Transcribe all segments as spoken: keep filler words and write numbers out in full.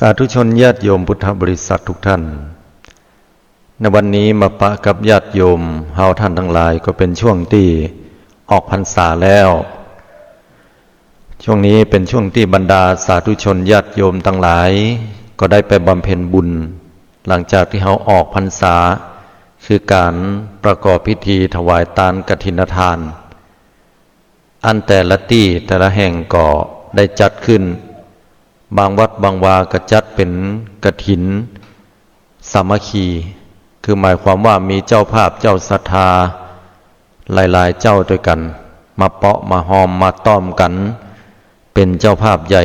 สาธุชนญาติโยมพุทธบริษัททุกท่าน ในวันนี้มาปะกับญาติโยมเฮาท่านตังหลายก็เป๋นช่วงตี้ออกพรรษาแล้ว ช่วงนี้เป๋นช่วงตี้บรรดาสาธุชนญาติโยมตังหลายก็ได้ไปบำเพ็ญบุญ หลังจากตี้เฮาออกพรรษา คือก๋านประกอบพิธีถวายตานกฐินทาน อันแต่ละตี้แต่ละแห่งก็ได้จัดขึ้น บางวัดบางวาก็จัดเป๋นกฐินสามัคคี คือหมายความว่ามีเจ้าภาพเจ้าศรัทธาหลายๆ เจ้าตวยกั๋น มาเปาะมาฮอมมาต้อมกั๋น เป๋นเจ้าภาพใหญ่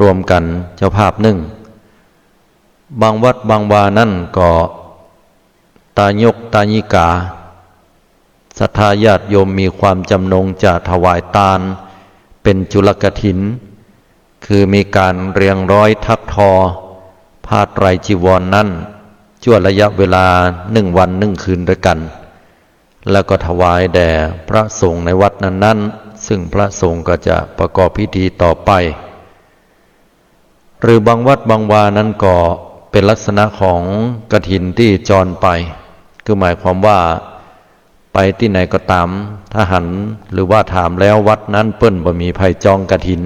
รวมกั๋นเจ้าภาพนึ่ง บางวัดบางวานั้นก็ ตายกตายิกา ศรัทธาญาติโยมมีความจำนงจะถวายตานเป๋นจุลกฐิน คือมีก๋านเรียงร้อยถักทอผ้าไตรจีวรนั้น ชั่วระยะเวลานึ่งวันนึ่งคืนตวยกั๋น แล้วก็ถวายแด่พระสงฆ์ในวัดนั้นๆ ซึ่งพระสงฆ์ก็จะประกอบพิธีต่อไป หรือบางวัดบางวานั้นก็เป๋นลักษณะของกฐินตี้จรไป คือหมายความว่าไปตี้ไหนก็ต๋าม ถ้าหันหรือว่าถามแล้ววัดนั้นเปิ้นบ่มีใผจองกฐิน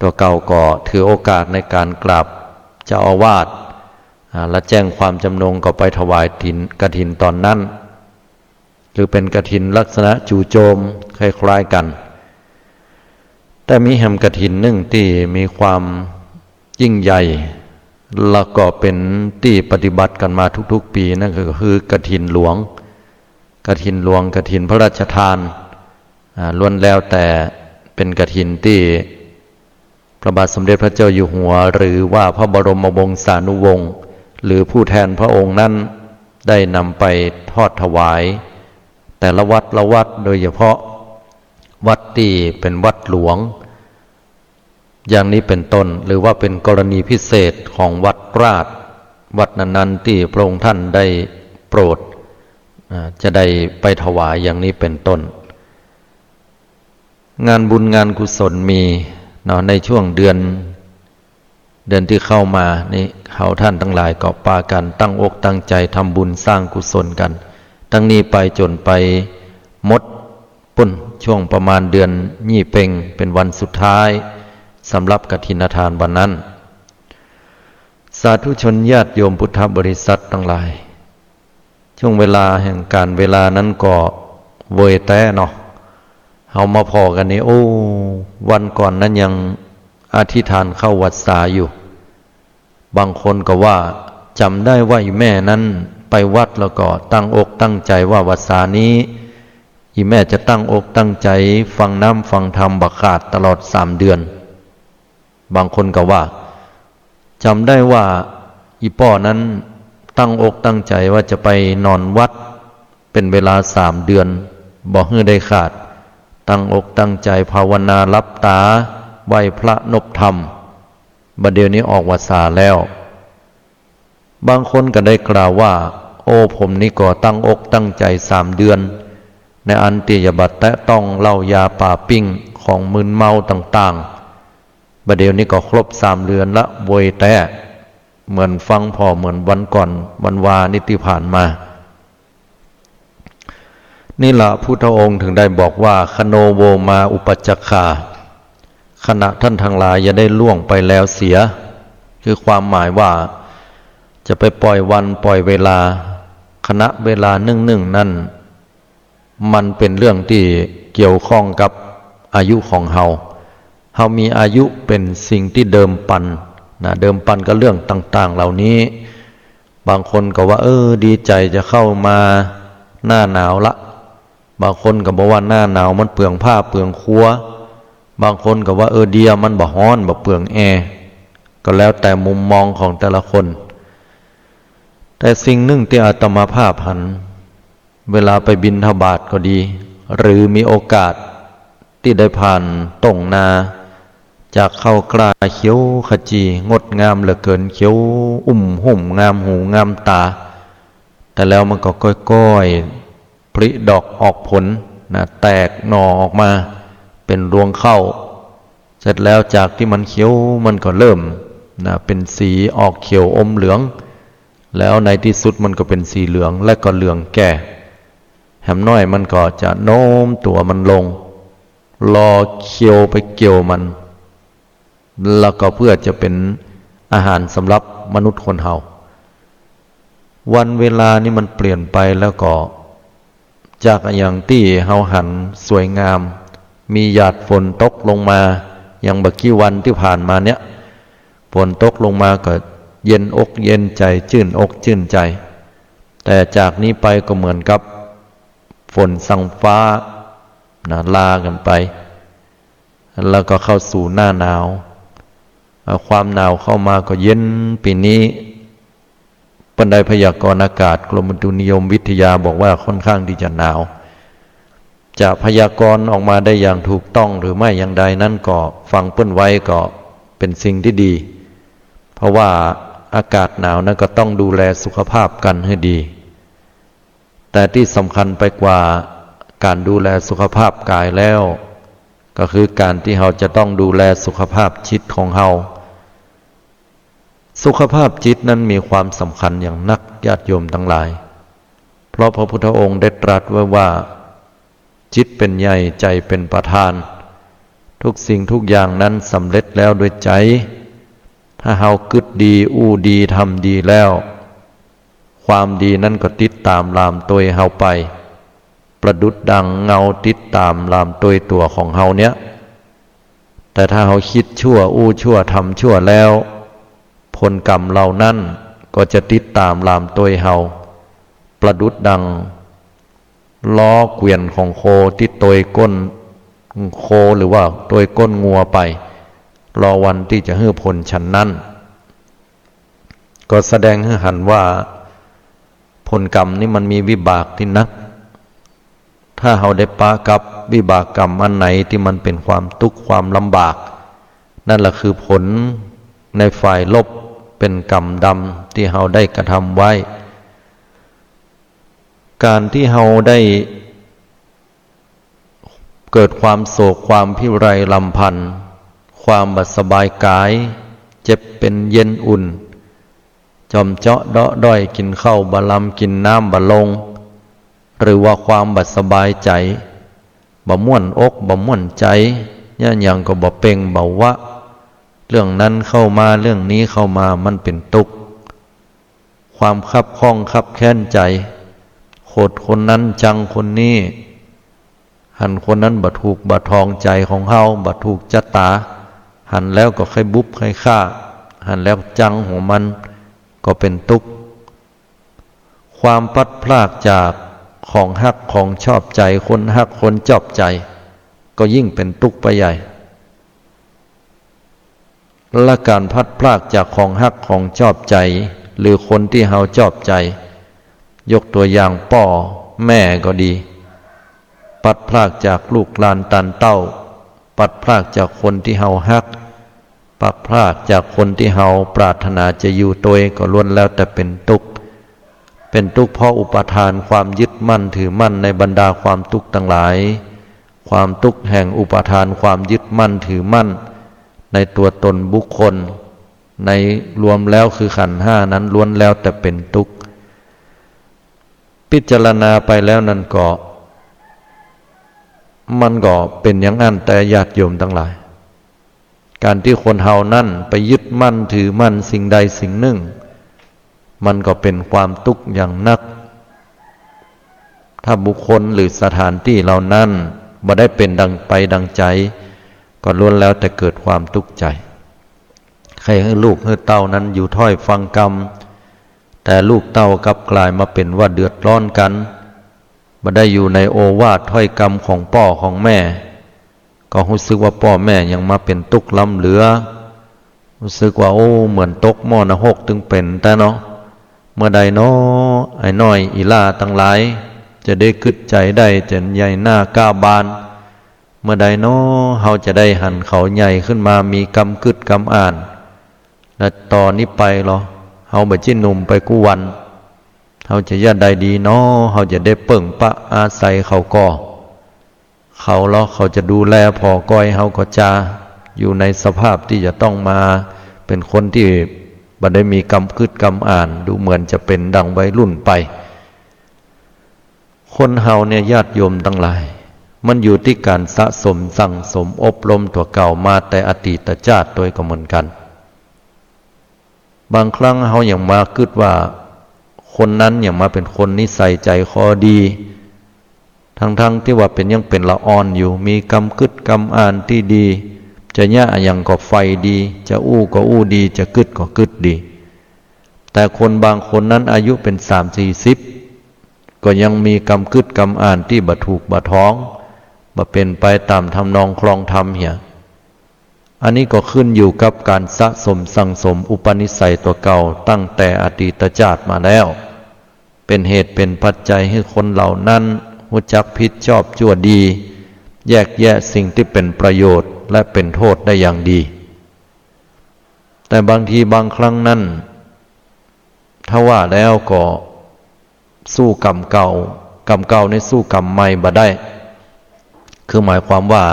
ตั๋วเก่าก็ถือโอกาสในก๋านกราบเจ้าอาวาส อ่า และแจ้งความจำนงก็ไปถวายถิน กฐินต๋อนนั้น คือเป๋นกฐินลักษณะจู่โจมคล้ายๆ กั๋น แต่มีแหมกฐินนึ่งตี้มีความยิ่งใหญ่ แล้วก็เป๋นตี้ปฏิบัติกั๋นมาทุกๆ ปี นั่นก็คือกฐินหลวง กฐินหลวง กฐินพระราชทาน อ่า ล้วนแล้วแต่เป๋นกฐินตี้ พระบาทสมเด็จพระเจ้าอยู่หัว หรือว่าพระบรมวงศานุวงศ์ หรือผู้แทนพระองค์นั้น ได้นำไปทอดถวาย แต่ละวัดละวัด โดยเฉพาะวัดตี้เป๋นวัดหลวง อย่างนี้เป๋นต้น หรือว่าเป๋นกรณีพิเศษของวัดราช วัดนั้นๆ ตี้พระองค์ท่านได้โปรด อ่า จะได้ไปถวายอย่างนี้เป๋นต้น งานบุญงานกุศลมีเนาะ ในช่วงเดือน เดือนตี้เข้ามานี้ เฮาท่านตังหลายก็ปากั๋นตั้งอกตั้งใจ๋ทำบุญสร้างกุศลกั๋น ตั้งนี้ไปจ๋นไปหมดปู๊น ช่วงประมาณเดือนยี่เป็ง เป๋นวันสุดท้ายสำหรับกฐินทานวันนั้น สาธุชนญาติโยมพุทธบริษัทตังหลาย ช่วงเวลาแห่งก๋าลเวลานั้นก็เวยแต๊เนาะ เฮามาผ่อกั๋นนี่ โอ้ วันก่อนนั้นยังอธิษฐานเข้าวัสสาอยู่ บางคนก็ว่าจ๋ำได้ว่าอี่แม่นั้นไปวัดแล้วก็ตั้งอกตั้งใจ๋ว่าวัสสานี้ อี่แม่จะตั้งอกตั้งใจ๋ฟังน้ำฟังธรรมบ่ขาดตลอดสามเดือน บางคนก็ว่าจ๋ำได้ว่าอี่ป้อนั้นตั้งอกตั้งใจ๋ว่าจะไปนอนวัดเป๋นเวลาสามเดือน บ่หื้อได้ขาด ตั้งอกตั้งใจ๋ภาวนาหลับต๋าไหว้พระนบธรรม บ่าเดี่ยวนี้ออกวัสสาแล้ว บางคนก็ได้กล่าวว่า โอ้ ผมนี่ก็ตั้งอกตั้งใจ๋สามเดือน ในอันตี้จะบ่แตะต้องเหล้ายาป๋าปิ้งของมึนเมาต่างๆ บ่าเดี่ยวนี้ก็ครบสามเดือนละ เวยแต๊ เหมือนฟังผ่อเหมือนวันก่อนวันวานี้ตี้ผ่านมา นี่ละพุทธองค์ถึงได้บอกว่า คโนโวมาอุปัชฌคา ขณะท่านทั้งหลายอย่าได้ล่วงไปแล้วเสีย คือความหมายว่าจะไปป่อยวันป่อยเวลา ขณะเวลานึ่งๆ นั้น มันเป๋นเรื่องตี้เกี่ยวข้องกับอายุของเฮา เฮามีอายุเป๋นสิ่งตี้เดิมปันนะ เดิมปันกับเรื่องต่างๆ เหล่านี้ บางคนก็ว่า เออ ดีใจ๋จะเข้ามาหน้าหนาวละ บางคนก็บอกว่าหน้าหนาวมันเปลืองผ้าเปลืองครัว บางคนก็ว่า เออ เดียมันบ่ฮ้อนบ่เปลืองแอร์ ก็แล้วแต่มุมมองของแต่ละคน แต่สิ่งนึ่งตี้อาตมาภาพหัน เวลาไปบิณฑบาตก็ดี หรือมีโอกาสตี้ได้ผ่านต้งนา จากข้าวกล้าเขียวขจีงดงามเหลือเกิน เขียวอุ้มหุ่มงามหูงามต๋า แต่แล้วมันก็ก้อยๆ ผลิดอกออกผลนะ แตกหน่อออกมาเป๋นรวงข้าว เสร็จแล้วจากตี้มันเขียวมันก็เริ่ม นะ เป๋นสีออกเขียวอมเหลือง แล้วในตี้สุดมันก็เป๋นสีเหลือง และก็เหลืองแก่ แหมน้อยมันก็จะโน้มตั๋วมันลง ลอเคียวไปเกี่ยวมัน แล้วก็เปื้อจะเป๋นอาหารสำหรับมนุษย์คนเฮา วันเวลานี่มันเปลี่ยนไปแล้วก็ จากอะหยังตี้เฮาหันสวยงาม มีหยาดฝนตกลงมา อย่างบ่กี่วันตี้ผ่านมาเนี่ย ฝนตกลงมาก็เย็นอกเย็นใจ๋ จื้นอกจื้นใจ๋ แต่จากนี้ไปก็เหมือนกับฝนสั่งฟ้า นะ ลากั๋นไป แล้วก็เข้าสู่หน้าหนาว เอ่อ ความหนาวเข้ามาก็เย็น ปี๋นี้เปิ้นได้พยากรณ์อากาศ กรมอุตุนิยมวิทยาบอกว่าค่อนข้างตี้จะหนาว จะพยากรณ์ออกมาได้อย่างถูกต้องหรือไม่อย่างใดนั้นก็ฟังเปิ้นไว้ก็เป๋นสิ่งตี้ดี เพราะว่าอากาศหนาวนั้นก็ต้องดูแลสุขภาพกั๋นหื้อดี แต่ตี้สำคัญไปกว่าก๋านดูแลสุขภาพกายแล้ว ก็คือก๋านตี้เฮาจะต้องดูแลสุขภาพจิตของเฮา สุขภาพจิตนั้นมีความสำคัญอย่างนัก ญาติโยมตังหลาย เพราะพระพุทธองค์ได้ตรัสไว้ว่า จิตเป๋นใหญ่ ใจ๋เป๋นประธาน ทุกสิ่งทุกอย่างนั้นสำเร็จแล้วด้วยใจ๋ ถ้าเฮากึ๊ดดี อู้ดี ทำดีแล้ว ความดีนั้นก็ติดต๋ามหลามตวยเฮาไป ประดุจดังเงาติดต๋ามหลามตวยตั๋วของเฮาเนี่ย แต่ถ้าเฮาคิดชั่ว อู้ชั่ว ทำชั่วแล้ว ผลกรรมเหล่านั้นก็จะติดต๋ามหลามตวยเฮา ประดุจดังล้อเกวียนของโคตี้ตวยก้นโค หรือว่าตวยก้นงัวไป รอวันตี้จะหื้อผลฉันนั้น ก็แสดงหื้อหันว่า ผลกรรมนี่มันมีวิบากตี้นัก ถ้าเฮาได้ปะกับวิบากกรรมอันไหนตี้มันเป๋นความตุ๊กข์ความลำบาก นั่นแหละคือผลในฝ่ายลบ เป๋นกรรมดำตี้เฮาได้กระทำไว้ ก๋านตี้เฮาได้ เกิดความโศก ความพิไรรำพัน ความบ่สบายกาย เจ็บเป๋นเย็นอุ่น จ่อมเจาะเดาะด้อย กิ๋นข้าวบ่ลำ กิ๋นน้ำบ่ลง หรือว่าความบ่สบายใจ๋ บ่ม่วนอก บ่ม่วนใจ๋ เยียะหยังก็บ่เป่งบ่วะ เรื่องนั้นเข้ามา เรื่องนี้เข้ามา มันเป๋นตุ๊กข์ ความคับข้องคับแค้นใจ๋ โขดคนนั้น จังคนนี้ หันคนนั้นบ่ถูกบ่ทองใจ๋ของเฮา บ่ถูกจะต๋า หันแล้วก็ใค่บุบใค่ฆ่า หันแล้วจังหัวมัน ก็เป๋นตุ๊กข์ ความพลัดพรากจากของฮักของชอบใจ๋ คนฮักคนชอบใจ๋ ก็ยิ่งเป๋นตุ๊กข์ไปใหญ่ และก๋านพลัดพรากจากของฮักของชอบใจ๋ หรือคนตี้เฮาชอบใจ๋ ยกตั๋วอย่างป้อแม่ก็ดี พลัดพรากจากลูกหลานต้านเต้า พลัดพรากจากคนตี้เฮาฮัก พลัดพรากจากคนตี้เฮาปรารถนาจะอยู่ตวย ก็ล้วนแล้วแต่เป๋นตุ๊กข์ เป๋นตุ๊กข์เพราะอุปาทานความยึดมั่นถือมั่นในบรรดาความตุ๊กข์ตังหลาย ความตุ๊กข์แห่งอุปาทานความยึดมั่นถือมั่นในตัวตนบุคคล ในรวมแล้วคือขันธ์ห้านั้นล้วนแล้วแต่เป๋นตุ๊กข์ พิจารณาไปแล้วนั้นก็ มันก็เป๋นอย่างอั้นแต๊ ญาติโยมตังหลาย ก๋านตี้คนเฮานั้นไปยึดมั่นถือมั่นสิ่งใดสิ่งนึ่ง มันก็เป๋นความตุ๊กข์อย่างนัก ถ้าบุคคลหรือสถานตี้เหล่านั้นบ่ได้เป๋นดังไปดังใจ๋ ก็ล้วนแล้วแต่เกิดความตุ๊กข์ใจ๋ ใค่หื้อลูกหื้อเต้านั้นอยู่ถ้อยฟังกำ แต่ลูกเต้ากลับกลายมาเป๋นว่าเดือดร้อนกั๋น บ่ได้อยู่ในโอวาทถ้อยกำของป้อของแม่ ก็ฮู้สึกว่าป้อแม่ยังมาเป๋นตุ๊กข์ล้ำเหลือ ฮู้สึกว่า โอ้ เหมือนตกหม้อนรกตึงเป๋นแต๊เนาะ เมื่อใดน้อ ไอ้น้อยอี่หล้าตังหลาย จะได้กึ๊ดใจ๋ได้เจ๋นใหญ่หน้าก้าบาน เมื่อใดน้อ เฮาจะได้หันเขาใหญ่ขึ้นมามีกำกึ๊ดกำอ่าน และต่อนี้ไปลอ เฮาบ่ใจ้หนุ่มไปกู้วัน เฮาจะเยียะใดดีน้อ เฮาจะได้เปิ้งปะอาศัยเขาก่อ เขาลอ เขาจะดูแลผ่อกอยเฮาก่อจา อยู่ในสภาพตี้จะต้องมา เป๋นคนตี้บ่ได้มีกำกึ๊ดกำอ่าน ดูเหมือนจะเป๋นดังวัยรุ่นไป คนเฮาเนี่ยญาติโยมตังหลาย มันอยู่ตี้ก๋านสะสมสั่งสมอบรมตั๋วเก่ามาแต่อดีตจาติตวยก็เหมือนกั๋น บางครั้งเฮายังมากึ๊ดว่า คนนั้นยังมาเป๋นคนนิสัยใจ๋คอดี ทั้งๆ ตี้ว่าเป๋นยังเป๋นละอ่อนอยู่ มีกำกึ๊ดกำอ่านตี้ดี จะเยียะอะหยังก็ใฝ่ดี จะอู้ก็อู้ดี จะกึ๊ดก็กึ๊ดดี แต่คนบางคนนั้นอายุเป๋นสามสี่สิบ ก็ยังมีกำกึ๊ดกำอ่านตี้บ่ถูกบ่ถอง บ่เป๋นไปต๋ามทำนองคลองธรรมเหีย อันนี้ก็ขึ้นอยู่กับก๋านสะสมสั่งสมอุปนิสัยตั๋วเก่าตั้งแต่อดีตจาติมาแล้ว เป๋นเหตุเป๋นปัจจัยหื้อคนเหล่านั้นฮู้จักผิดชอบชั่วดี แยกแยะสิ่งตี้เป๋นประโยชน์และเป๋นโต้ษได้อย่างดี แต่บางทีบางครั้งนั้น ถ้าว่าแล้วก็ สู้กรรมเก่า กรรมเก่านี่สู้กรรมใหม่บ่ได้ คือหมายความว่า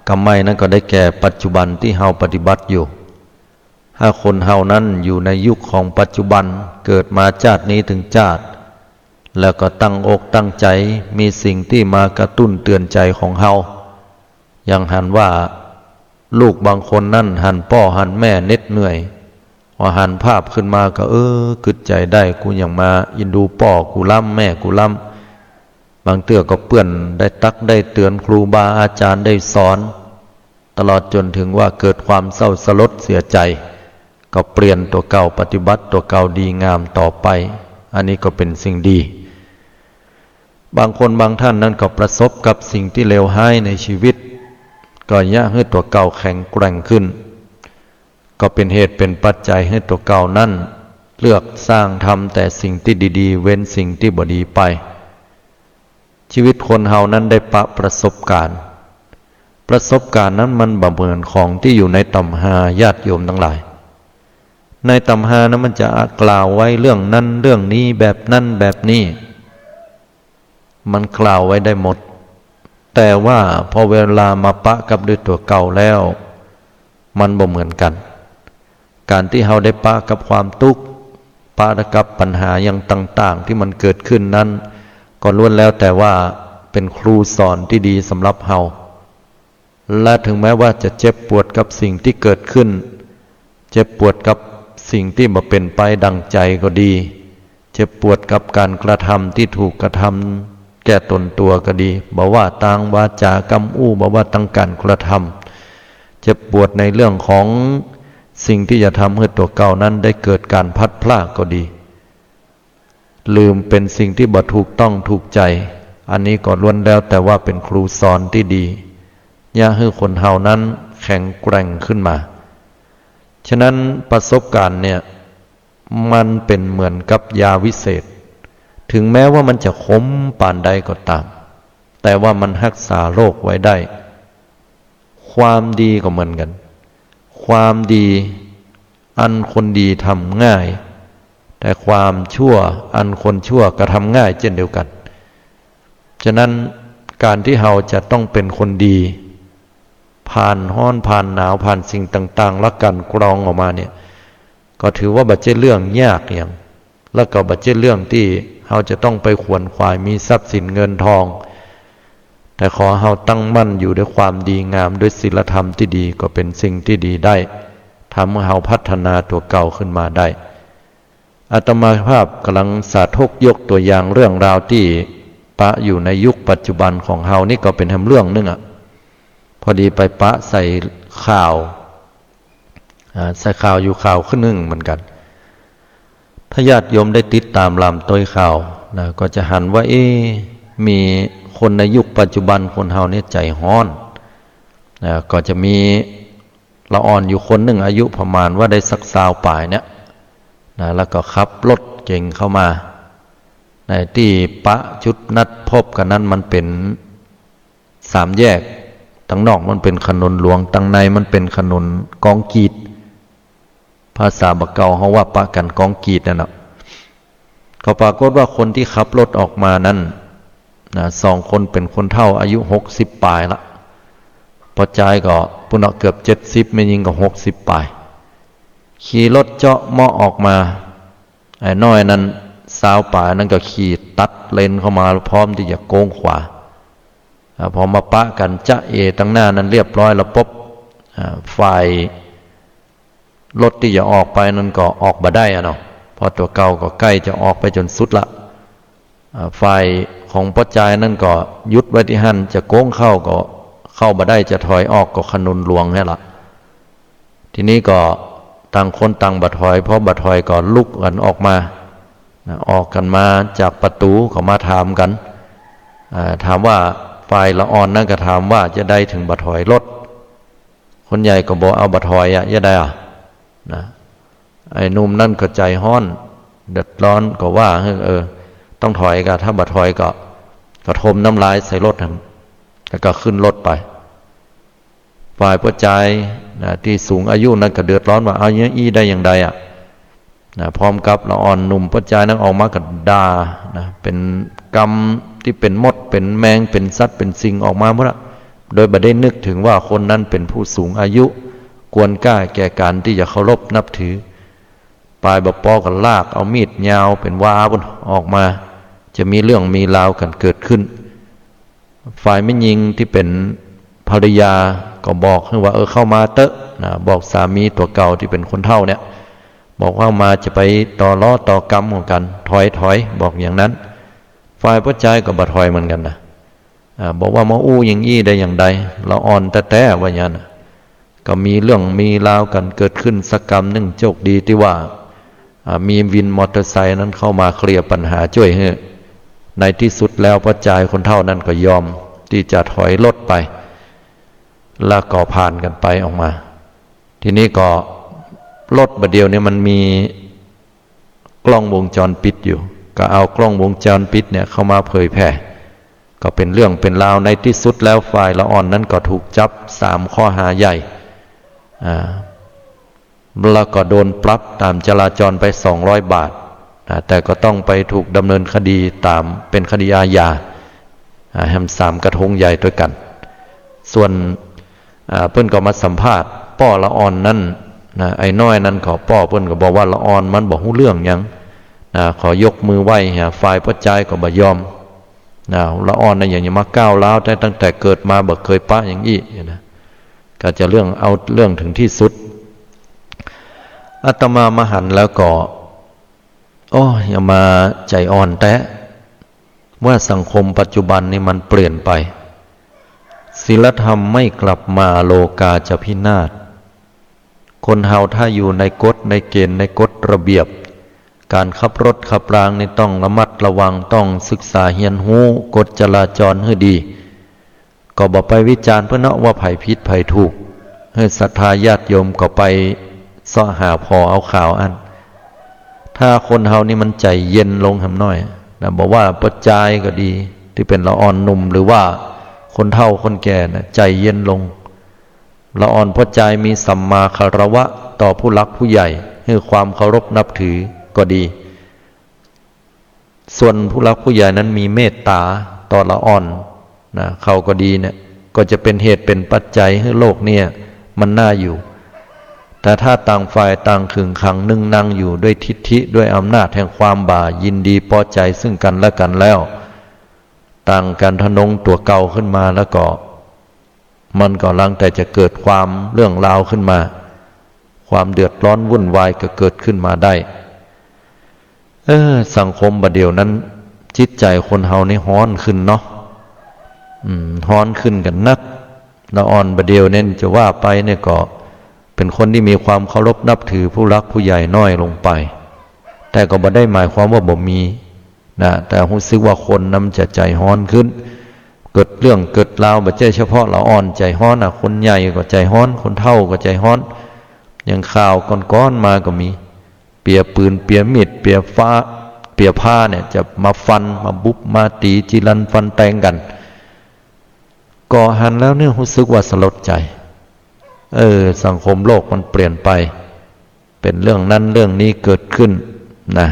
กรรมใหม่นั้นก็ได้แก่ปัจจุบันตี้เฮาปฏิบัติอยู่ ถ้าคนเฮานั้นอยู่ในยุคของปัจจุบัน เกิดมาจาตินี้เถิงจาติ แล้วก็ตั้งอกตั้งใจ๋ มีสิ่งตี้มากระตุ้นเตือนใจ๋ของเฮา อย่างหันว่า ลูกบางคนนั้นหันป้อหันแม่เหน็ดเหนื่อย ว่าหันภาพขึ้นมาก็ เออ กึ๊ดใจ๋ได้ กูยังมาเอ็นดูป้อกูล้ำแม่กูล้ำ บางเตื้อก็เปื้อนได้ตักได้เตือน ครูบาอาจ๋ารย์ได้สอน ตลอดจ๋นเถิงว่าเกิดความเศร้าสลดเสียใจ๋ ก็เปลี่ยนตั๋วเก่า ปฏิบัติตั๋วเก่าดีงามต่อไป อันนี้ก็เป๋นสิ่งดี บางคนบางท่านนั้นก็ประสบกับสิ่งตี้เลวฮ้ายในชีวิต ก็เยียะหื้อตั๋วเก่าแข็งแกร่งขึ้น ก็เป๋นเหตุเป๋นปัจจัยหื้อตั๋วเก่านั้น เลือกสร้างทำแต่สิ่งตี้ดีๆ เว้นสิ่งตี้บ่ดีไป ชีวิตคนเฮานั้นได้ปะประสบก๋ารณ์ ประสบก๋ารณ์นั้นมันบ่เหมือนของตี้อยู่ในตำฮา ญาติโยมตังหลาย ในตำฮานั้นมันจะกล่าวไว้เรื่องนั้นเรื่องนี้ แบบนั้นแบบนี้ มันกล่าวไว้ได้หมด แต่ว่าพอเวลามาปะกับด้วยตั๋วเก่าแล้ว มันบ่เหมือนกั๋น ก๋านตี้เฮาได้ปะกับความตุ๊กข์ ปะกับปัญหาอย่างต่างๆ ตี้มันเกิดขึ้นนั้น ก็ล้วนแล้วแต่ว่าเป๋นครูสอนตี้ดีสำหรับเฮา และถึงแม้ว่าจะเจ็บปวดกับสิ่งตี้เกิดขึ้น เจ็บปวดกับสิ่งตี้บ่เป๋นไปดั่งใจ๋ก็ดี เจ็บปวดกับก๋านกระทำตี้ถูกกระทำแก่ตนตั๋วก็ดี บ่ว่าตางวาจากำอู้ บ่ว่าตางก๋านกระทำ เจ็บปวดในเรื่องของสิ่งตี้จะทำหื้อตั๋วเก่านั้นได้เกิดก๋านพลัดพรากก็ดี หรือเป๋นสิ่งตี้บ่ถูกต้องถูกใจ๋ อันนี้ก็ล้วนแล้วแต่ว่าเป๋นครูสอนตี้ดี เยียะหื้อคนเฮานั้นแข็งแกร่งขึ้นมา ฉะนั้นประสบก๋ารณ์เนี่ย มันเป๋นเหมือนกับยาวิเศษ ถึงแม้ว่ามันจะขมปานใดก็ต๋าม แต่ว่ามันฮักษาโรคไว้ได้ ความดีก็เหมือนกั๋น ความดีอันคนดีทำง่าย แต่ความชั่วอันคนชั่วกระทำง่ายเจ้นเดียวกั๋น ฉะนั้นก๋านตี้เฮาจะต้องเป๋นคนดี ผ่านฮ้อนผ่านหนาว ผ่านสิ่งต่างๆ และกลั่นกรองออกมาเนี่ย ก็ถือว่าบ่ใจ้เรื่องยากหยัง แล้วก็บ่ใจ้เรื่องตี้เฮาจะต้องไปขวนขวายมีทรัพย์สินเงินทอง แต่ขอเฮาตั้งมั่นอยู่ด้วยความดีงาม ด้วยศีลธรรมตี้ดี ก็เป๋นสิ่งตี้ดีได้ ทำหื้อเฮาพัฒนาตั๋วเก่าขึ้นมาได้ อาตมาภาพก่ำลังสาธกยกตั๋วอย่างเรื่องราวตี้ปะอยู่ในยุคปัจจุบันของเฮานี่ก็เป๋นแหมเรื่องนึ่งอะ พอดีไปปะใส่ข่าว อ่า ใส่ข่าวอยู่ข่าวนึ่งเหมือนกั๋น ถ้าญาติโยมได้ติดต๋ามลำตวยข่าวนะ ก็จะหันว่า เอ๊ะ มีคนในยุคปัจจุบันคนเฮาเนี่ยใจ๋ฮ้อนนะ ก็จะมีละอ่อนอยู่คนนึ่ง อายุประมาณว่าได้สักซาวปลายเนี่ยนะ แล้วก็ขับรถเก๋งเข้ามา ในตี้ปะจุดนัดพบกั๋นนั้นมันเป๋น สามแยก ตังนอกมันเป๋นถนนหลวง ตังในมันเป๋นถนนกองกรีต ภาษาบ่าเก่าเฮาว่าปะกั๋นกองกรีตนั่นแหละ ก็ปรากฏว่าคนตี้ขับรถออกมานั้นนะ สองคนเป๋นคนเฒ่าอายุหกสิบปลายละ ป้อจายก็ปุ้นเนาะ เกือบเจ็ดสิบ แม่ญิงก็หกสิบปลาย ขี่รถเจาะเมาะออกมา ไอ้น้อยนั้น ซาวป๋ายนั้นก็ขี่ตัดเลนเข้ามา พร้อมตี้จะโก๊งขวา อ่า พอมาปะกั๋นจ๊ะเอ๋ตังหน้านั้นเรียบร้อยแล้วปุ๊บ อ่า ฝ่ายรถตี้จะออกไปนั้นก็ออกบ่ได้อะเนาะ เพราะตั๋วเก่าก็ใก้จะออกไปจ๋นสุดละ อ่า ฝ่ายของป้อจายนั้นก็หยุดไว้ตี้หั้น จะโก๊งเข้าก็เข้าบ่ได้ จะถอยออกก็ขนุนหลวงหั้นละ ทีนี้ก็ต่างคนต่างบ่ถอย พอบ่ถอยก็ลุกกั๋นออกมา นะ ออกกั๋นมาจากประตู๋ก็มาถามกั๋น อ่า ถามว่าฝ่ายละอ่อนนั้นก็ถามว่าจะใดเถิงบ่ถอยรถ คนใหญ่ก็บอกเอาบ่ถอยอะ จะใดอะ นะ ไอ้หนุ่มนั้นก็ใจ๋ฮ้อน เดือดร้อนก็ว่า เออ ต้องถอยก่ะ ถ้าบ่ถอยก็ ก็ถมน้ำลายใส่รถหั้น แล้วก็ขึ้นรถไป ฝ่ายป้อจาย นะ ตี้สูงอายุนั้นก็เดือดร้อนว่า เอาอย่างอี้ได้อย่างใดอะ นะ พร้อมกับละอ่อนหนุ่มป้อจายนั้นออกมาก็ด่า นะ เป๋นกำตี้เป๋นมด เป๋นแมง เป๋นสัตว์ เป๋นสิ่งออกมาหมดอะ โดยบ่ได้นึกเถิงว่าคนนั้นเป๋นผู้สูงอายุ ควรค่าแก่ก๋านตี้จะเคารพนับถือ ป๋ายบ่ปอก็ลากเอามีดยาวเป๋นวาปู๊นออกมา จะมีเรื่องมีราวกั๋นเกิดขึ้น ฝ่ายแม่ญิงตี้เป๋นภรรยาก็บอกหื้อว่า เออ เข้ามาเต๊อะ นะ บอกสามีตั๋วเก่าตี้เป๋นคนเฒ่าเนี่ย บอกว่ามาจะไปต่อล้อต่อกำของกั๋น ถอย ถอย บอกอย่างนั้น ฝ่ายป้อจายก็บ่ถอยเหมือนกั๋นนะ อ่า บอกว่ามาอู้อย่างอี้ได้อย่างใด ละอ่อนแต๊ๆ ว่าอย่างนั้น ก็มีเรื่องมีราวกั๋นเกิดขึ้นสักกำนึ่ง โจคดีตี้ว่า อ่า มีวินมอเตอร์ไซค์นั้นเข้ามาเคลียร์ปัญหาจ้วยหื้อ ในตี้สุดแล้วป้อจายคนเฒ่านั้นก็ยอมตี้จะถอยรถไป แล้วก็ผ่านกั๋นไปออกมา ทีนี้ก็รถบ่าเดี่ยวนี้มันมีกล้องวงจรปิดอยู่ ก็เอากล้องวงจรปิดเนี่ยเข้ามาเผยแผ่ ก็เป๋นเรื่องเป๋นราว ในตี้สุดแล้วฝ่ายละอ่อนนั้นก็ถูกจับสามข้อหาใหญ่ อ่า แล้วก็โดนปรับต๋ามจราจรไปสองร้อยบาท นะ แต่ก็ต้องไปถูกดำเนินคดีต๋าม เป๋นคดีอาญา อ่า แหมสามกระทงใหญ่ตวยกั๋น ส่วน อ่า เปิ้นก็มาสัมภาษณ์ป้อละอ่อนนั้น นะ ไอ้น้อยนั้นก็ ป้อเปิ้นก็บอกว่าละอ่อนมันบ่ฮู้เรื่องหยัง นะ ขอยกมือไหว้หา ฝ่ายป้อจายก็บ่ยอม นะ ละอ่อนน่ะอย่างจะมาก้าวร้าวแต๊ ตั้งแต่เกิดมาบ่เกยปะอย่างอี้นะ ก็จะเรื่อง เอาเรื่องเถิงตี้สุด อาตมามาหันแล้วก็ โอ้ อย่ามาใจ๋อ่อนแต๊ ว่าสังคมปัจจุบันนี้มันเปลี่ยนไป ศีลธรรมไม่กลับมา โลกาจะพินาศ คนเฮาถ้าอยู่ในกฎในเกณฑ์ในกฎระเบียบ ก๋านขับรถขับรางนี่ต้องระมัดระวัง ต้องศึกษาเฮียนฮู้กฎจราจรหื้อดี ก็บ่ไปวิจารณ์เปิ้นเนาะว่าใผผิดใผถูก หื้อศรัทธาญาติโยมก็ไปเซาะหาผ่อเอาข่าวอั้น ถ้าคนเฮานี่มันใจ๋เย็นลงหำน้อยนะ บ่ว่าป้อจายก็ดี ตี้เป๋นละอ่อนหนุ่ม หรือว่าคนเฒ่าคนแก่นะ ใจ๋เย็นลง ละอ่อนป้อจายมีสัมมาคารวะต่อผู้หลักผู้ใหญ่ หื้อความเคารพนับถือก็ดี ส่วนผู้หลักผู้ใหญ่นั้นมีเมตต๋าต่อละอ่อนนะ เขาก็ดีเนี่ย ก็จะเป๋นเหตุเป๋นปัจจัยหื้อโลกเนี่ยมันน่าอยู่ แต่ถ้าต่างฝ่ายต่างขึงขังนึ่งนังอยู่ด้วยทิฐิ ด้วยอำนาจแห่งความบ่ายินดีปอใจ๋ซึ่งกั๋นและกั๋นแล้ว ต่างกั๋นทะนงตั๋วเก่าขึ้นมาแล้วก็ มันก็ลังแต่จะเกิดความเรื่องราวขึ้นมา ความเดือดร้อนวุ่นวายก็เกิดขึ้นมาได้ เออ สังคมบ่าเดี่ยวนั้น จิตใจ๋คนเฮานี่ฮ้อนขึ้นเนาะ อืม ฮ้อนขึ้นกั๋นนัก ละอ่อนบ่าเดี่ยวเนี่ยจะว่าไปเนี่ยก็เป๋นคนตี้มีความเคารพนับถือผู้หลักผู้ใหญ่น้อยลงไป แต่ก็บ่ได้หมายความว่าบ่มี นะ แต่ฮู้สึกว่าคนนั้นจะใจ๋ฮ้อนขึ้น เกิดเรื่องเกิดราว บ่ใจ้เฉพาะละอ่อนใจ๋ฮ้อนนะ คนใหญ่ก็ใจ๋ฮ้อน คนเฒ่าก็ใจ๋ฮ้อน อย่างข่าวก่อนๆ มาก็มี เปียปืน เปียมีด เปียฟ้า เปียผ้าเนี่ย จะมาฟัน มาบุบ มาตี๋ จีรันฟันแตงกั๋น ก็หันแล้วเนี่ยฮู้สึกว่าสลดใจ๋ เออ สังคมโลกมันเปลี่ยนไป เป๋นเรื่องนั้นเรื่องนี้เกิดขึ้นนะ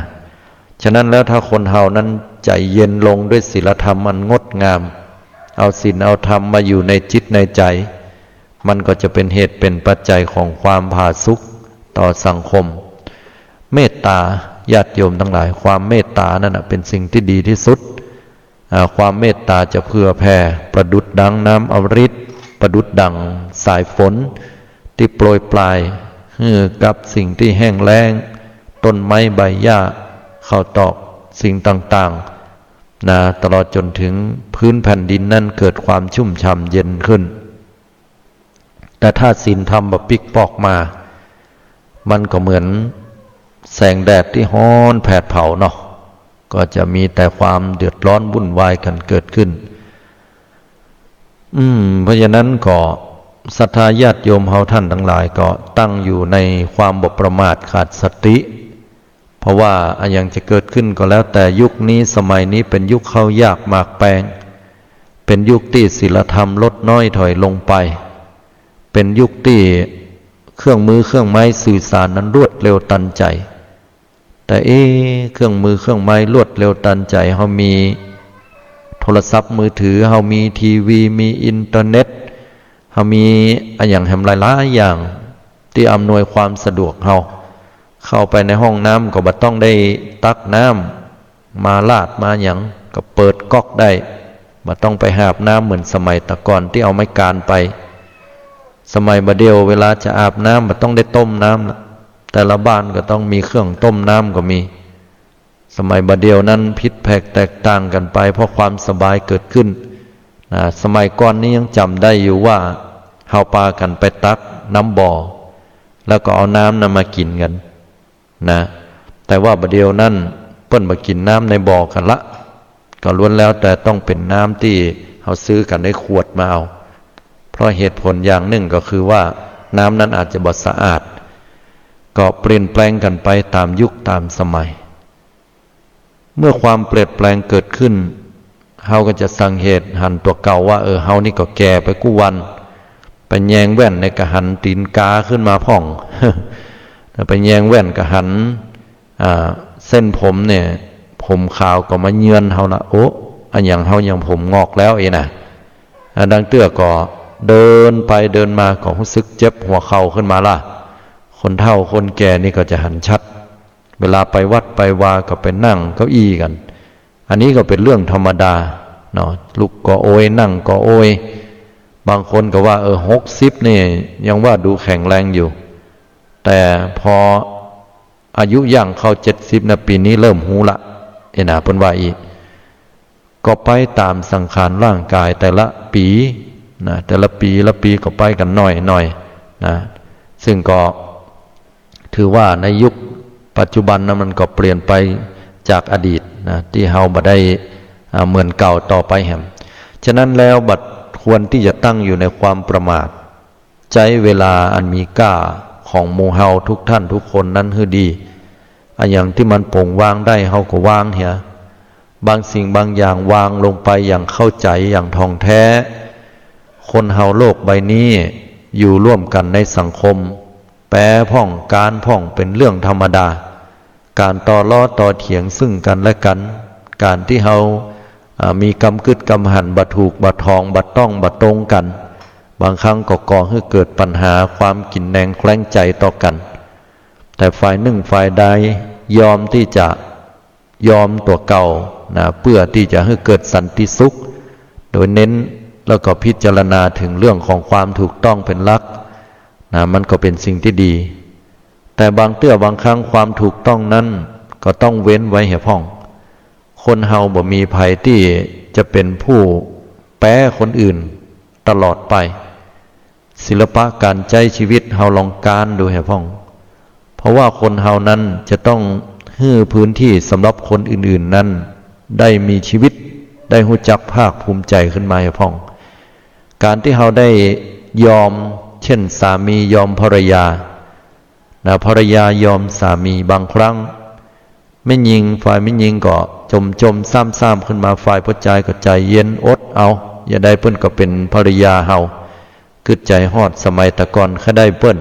ฉะนั้นแล้วถ้าคนเฮานั้นใจ๋เย็นลงด้วยศีลธรรมอันงดงาม เอาศีลเอาธรรมมาอยู่ในจิตในใจ๋ มันก็จะเป๋นเหตุเป๋นปัจจัยของความผาสุก ต่อสังคม เมตตา ญาติโยมตังหลาย ความเมตตานั่นน่ะเป๋นสิ่งตี้ดีตี้สุด อ่า ความเมตตาจะเผื่อแผ่ ประดุจดังน้ำอมฤต ประดุจดังสายฝนตี้โปรยปรายหื้อกับสิ่งตี้แห้งแล้ง ต้นไม้ใบหญ้า ข้าวตอก สิ่งต่างๆ นะ ตลอดจ๋นเถิงพื้นแผ่นดินนั้นเกิดความชุ่มฉ่ำเย็นขึ้น แต่ถ้าศีลธรรมบ่ปิ๊กปอกมา มันก็เหมือนแสงแดดตี้ฮ้อนแผดเผาเนาะ ก็จะมีแต่ความเดือดร้อนวุ่นวายกั๋นเกิดขึ้น อืม เพราะฉะนั้นก็ศรัทธาญาติโยมเฮาต้านตังหลายก็ตั้งอยู่ในความบ่ประมาทขาดสติ เพราะว่าอะหยังจะเกิดขึ้นก็แล้วแต่ ยุคนี้สมัยนี้เป๋นยุคข้าวยากหมากแปง เป๋นยุคตี้ศีลธรรมลดน้อยถอยลงไป เป๋นยุคตี้เครื่องมือเครื่องไม้สื่อสารนั้นรวดเร็วตันใจ๋ แต่เอ๊ะ เครื่องมือเครื่องไม้รวดเร็วตันใจ๋ เฮามีโทรศัพท์มือถือ เฮามีทีวี มีอินเทอร์เน็ต เฮามีอะหยังแหมหลายๆ อย่างตี้อำนวยความสะดวกเฮา เข้าไปในห้องน้ำก็บ่ต้องได้ตักน้ำมาราดมาหยัง ก็เปิดก๊อกได้ บ่ต้องไปหาบน้ำเหมือนสมัยแต่ก่อนตี้เอาไม้กานไป สมัยบ่าเดี่ยวเวลาจะอาบน้ำบ่ต้องได้ต้มน้ำละ แต่ละบ้านก็ต้องมีเครื่องต้มน้ำก็มี สมัยบ่าเดี่ยวนั้นผิดแผกแตกต่างกั๋นไป เพราะความสบายเกิดขึ้น นะ สมัยก่อนนี้ยังจ๋ำได้อยู่ว่าเฮาปากั๋นไปตักน้ำบ่อ แล้วก็เอาน้ำนั้นมากิ๋นกั๋น นะ แต่ว่าบ่าเดี่ยวนั้นเปิ้นบ่กิ๋นน้ำในบ่อกั๋นละ ก็ล้วนแล้วแต่ต้องเป๋นน้ำตี้เฮาซื้อกั๋นในขวดมาเอา เพราะเหตุผลอย่างนึ่งก็คือว่าน้ำนั้นอาจจะบ่สะอาด ก็เปลี่ยนแปลงกั๋นไปต๋ามยุคต๋ามสมัย เมื่อความเปลี่ยนแปลงเกิดขึ้น เฮาก็จะสังเกตหันตั๋วเก่าว่า เออ เฮานี่ก็แก่ไปกู้วัน ไปแยงแว่นเนี่ยก็หันตี๋นก๋าขึ้นมาพ่อง ไปแยงแว่นก็หัน อ่า เส้นผมเนี่ย ผมขาวก็มาเยือนเฮาละ โอ้ อะหยังเฮายังผมงอกแล้วเอนะ อ่า ดังเตื้อก็เดินไปเดินมาก็ฮู้สึกเจ็บหัวเข่าขึ้นมาละ คนเฒ่าคนแก่นี่ก็จะหันชัด เวลาไปวัดไปวาก็ไปนั่งเก้าอี้กั๋น อันนี้ก็เป๋นเรื่องธรรมดาเนาะ ลุกก็โอย นั่งก็โอย บางคนก็ว่า เออ หกสิบนี่ยังว่าดูแข็งแรงอยู่ แต่พออายุย่างเข้าเจ็ดสิบนะ ปี๋นี้เริ่มฮู้ละ เอนะ เปิ้นว่าอี้ ก็ไปต๋ามสังขารร่างก๋ายแต่ละปี๋นะ แต่ละปี๋ละปี๋ก็ไปกั๋นหน่อยๆ นะ ซึ่งก็ถือว่าในยุคปัจจุบันนะ มันก็เปลี่ยนไปจากอดีตนะ ตี้เฮาบ่ได้ อ่า เหมือนเก่าต่อไปแหม ฉะนั้นแล้วบ่ควรตี้จะตั้งอยู่ในความประมาท ใจ๊เวลาอันมีก้าของหมู่เฮาทุกท่านทุกคนนั้นหื้อดี อะหยังตี้มันป๋งวางได้เฮาก็วางเหีย บางสิ่งบางอย่างวางลงไปอย่างเข้าใจ๋อย่างถ่องแท้ คนเฮาโลกใบนี้อยู่ร่วมกั๋นในสังคม แปพ่องก๋านพ่องเป๋นเรื่องธรรมดา ก๋านต่อล้อต่อเถียงซึ่งกั๋นและกั๋น ก๋านตี้เฮา อ่า มีกำกึ๊ดกำหันบ่ถูกบ่ถ่องบ่ต้องบ่ตรงกั๋น บางครั้งก็ก่อหื้อเกิดปัญหาความกิ๋นแหนงแคลงใจ๋ต่อกั๋น แต่ฝ่ายนึ่งฝ่ายใดยอมตี้จะยอมตั๋วเก่านะ เปื้อตี้จะหื้อเกิดสันติสุข โดยเน้นแล้วก็พิจารณาเถิงเรื่องของความถูกต้องเป๋นหลักนะ มันก็เป๋นสิ่งตี้ดี แต่บางเตื้อบางครั้งความถูกต้องนั้นก็ต้องเว้นไว้เหียพ่อง คนเฮาบ่มีใผตี้จะเป๋นผู้แปคนอื่นตลอดไป ศิลปะก๋านใจ๊ชีวิตเฮาลองก๊านดูเหียพ่อง เพราะว่าคนเฮานั้นจะต้องหื้อพื้นตี้สำหรับคนอื่นๆ นั้นได้มีชีวิต ได้ฮู้จักภาคภูมิใจ๋ขึ้นมาเหียพ่อง ก๋านตี้เฮาได้ยอม เจ้นสามียอมภรรยา นะ ภรรยายอมสามี บางครั้งแม่ญิง ฝ่ายแม่ญิงก็จ่มๆ ซ้ำๆ ขึ้นมา ฝ่ายผู้จายก็ใจ๋เย็นอดเอา ยะใดเปิ้นก็เป๋นภรรยาเฮา กึ๊ดใจ๋ฮอดสมัยแต่ก่อนใค่ได้เปิ้น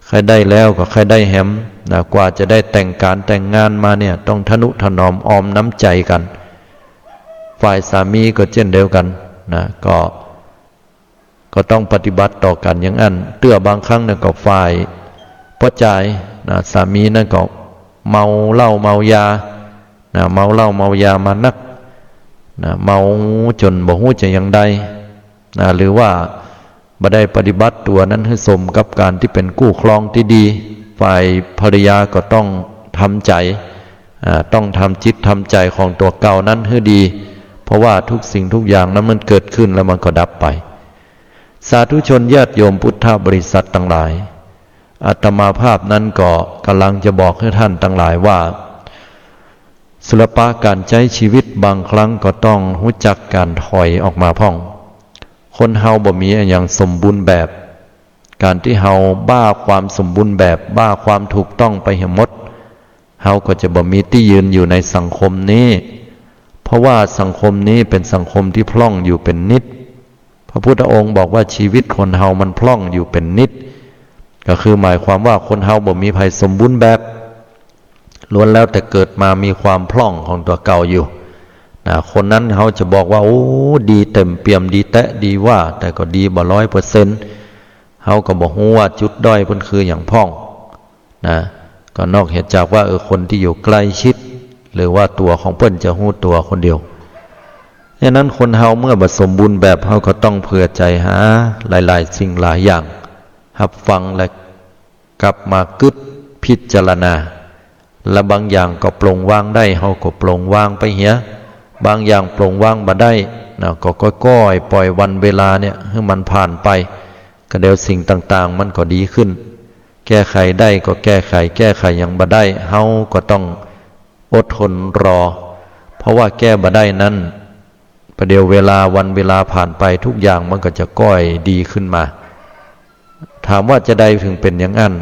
ใค่ได้แล้วก็ใค่ได้แหมนะ กว่าจะได้แต่งก๋านแต่งงานมาเนี่ย ต้องทะนุถนอมออมน้ำใจ๋กั๋น ฝ่ายสามีก็เจ้นเดียวกั๋นนะ ก็ ก็ต้องปฏิบัติต่อกั๋นอย่างอั้น เตื้อบางครั้งเนี่ยก็ฝ่าย ป้อจาย นะ สามีนั้นก็เมาเหล้าเมายา นะ เมาเหล้าเมายามานัก นะ เมาจ๋นบ่ฮู้จะอย่างใด นะ หรือว่าบ่ได้ปฏิบัติตั๋วนั้นหื้อสมกับก๋านตี้เป๋นกู้ครองตี้ดี ฝ่ายภรรยาก็ต้องทำใจ๋ อ่า ต้องทำจิตทำใจ๋ของตั๋วเก่านั้นหื้อดี เพราะว่าทุกสิ่งทุกอย่างนั้นมันเกิดขึ้นแล้วมันก็ดับไป สาธุชนญาติโยมพุทธบริษัทตังหลาย อาตมาภาพนั้นก็ก่ำลังจะบอกหื้อต้านตังหลายว่า สุรปะก๋านใจ๊ชีวิตบางครั้งก็ต้องฮู้จักก๋านถอยออกมาพ่อง คนเฮาบ่มีอะหยังสมบูรณ์แบบ ก๋านตี้เฮาบ้าความสมบูรณ์แบบ บ้าความถูกต้องไปเหียหมด เฮาก็จะบ่มีตี้ยืนอยู่ในสังคมนี้ เพราะว่าสังคมนี้เป๋นสังคมตี้พร่องอยู่เป๋นนิด พระพุทธองค์บอกว่าชีวิตคนเฮามันพร่องอยู่เป๋นนิด ก็คือหมายความว่าคนเฮาบ่มีใผสมบูรณ์แบบ ล้วนแล้วแต่เกิดมามีความพร่องของตั๋วเก่าอยู่ นะ คนนั้นเฮาจะบอกว่า โอ้ ดีเต็มเปี่ยม ดีแต๊ดีว่า แต่ก็ดีบ่ร้อยเปอร์เซ็นต์ เฮาก็บ่ฮู้ว่าจุดด้อยเปิ้นคือหยังพ่อง นะ ก็นอกเหตุจากว่า เออ คนตี้อยู่ใกล้ชิด หรือว่าตั๋วของเปิ้นจะฮู้ตั๋วคนเดียว ฉะนั้นคนเฮาเมื่อบ่สมบูรณ์แบบ เฮาก็ต้องเผื่อใจ๋หาหลายๆ สิ่งหลายอย่าง ฮับฟังและกลับมากึ๊ดพิจารณา และบางอย่างก็ปลงวางได้ เฮาก็ปลงวางไปเหีย บางอย่างปลงวางบ่ได้ นะ ก็ก้อยๆ ปล่อยวันเวลาเนี่ยหื้อมันผ่านไป ก็เดี๋ยวสิ่งต่างๆ มันก็ดีขึ้น แก้ไขได้ก็แก้ไข แก้ไขหยังบ่ได้ เฮาก็ต้องอดทนรอ เพราะว่าแก้บ่ได้นั้น ประเดี๋ยวเวลาวันเวลาผ่านไป ทุกอย่างมันก็จะก้อยดีขึ้นมา ถามว่าจาใดเถิงเป๋นอย่างอั้น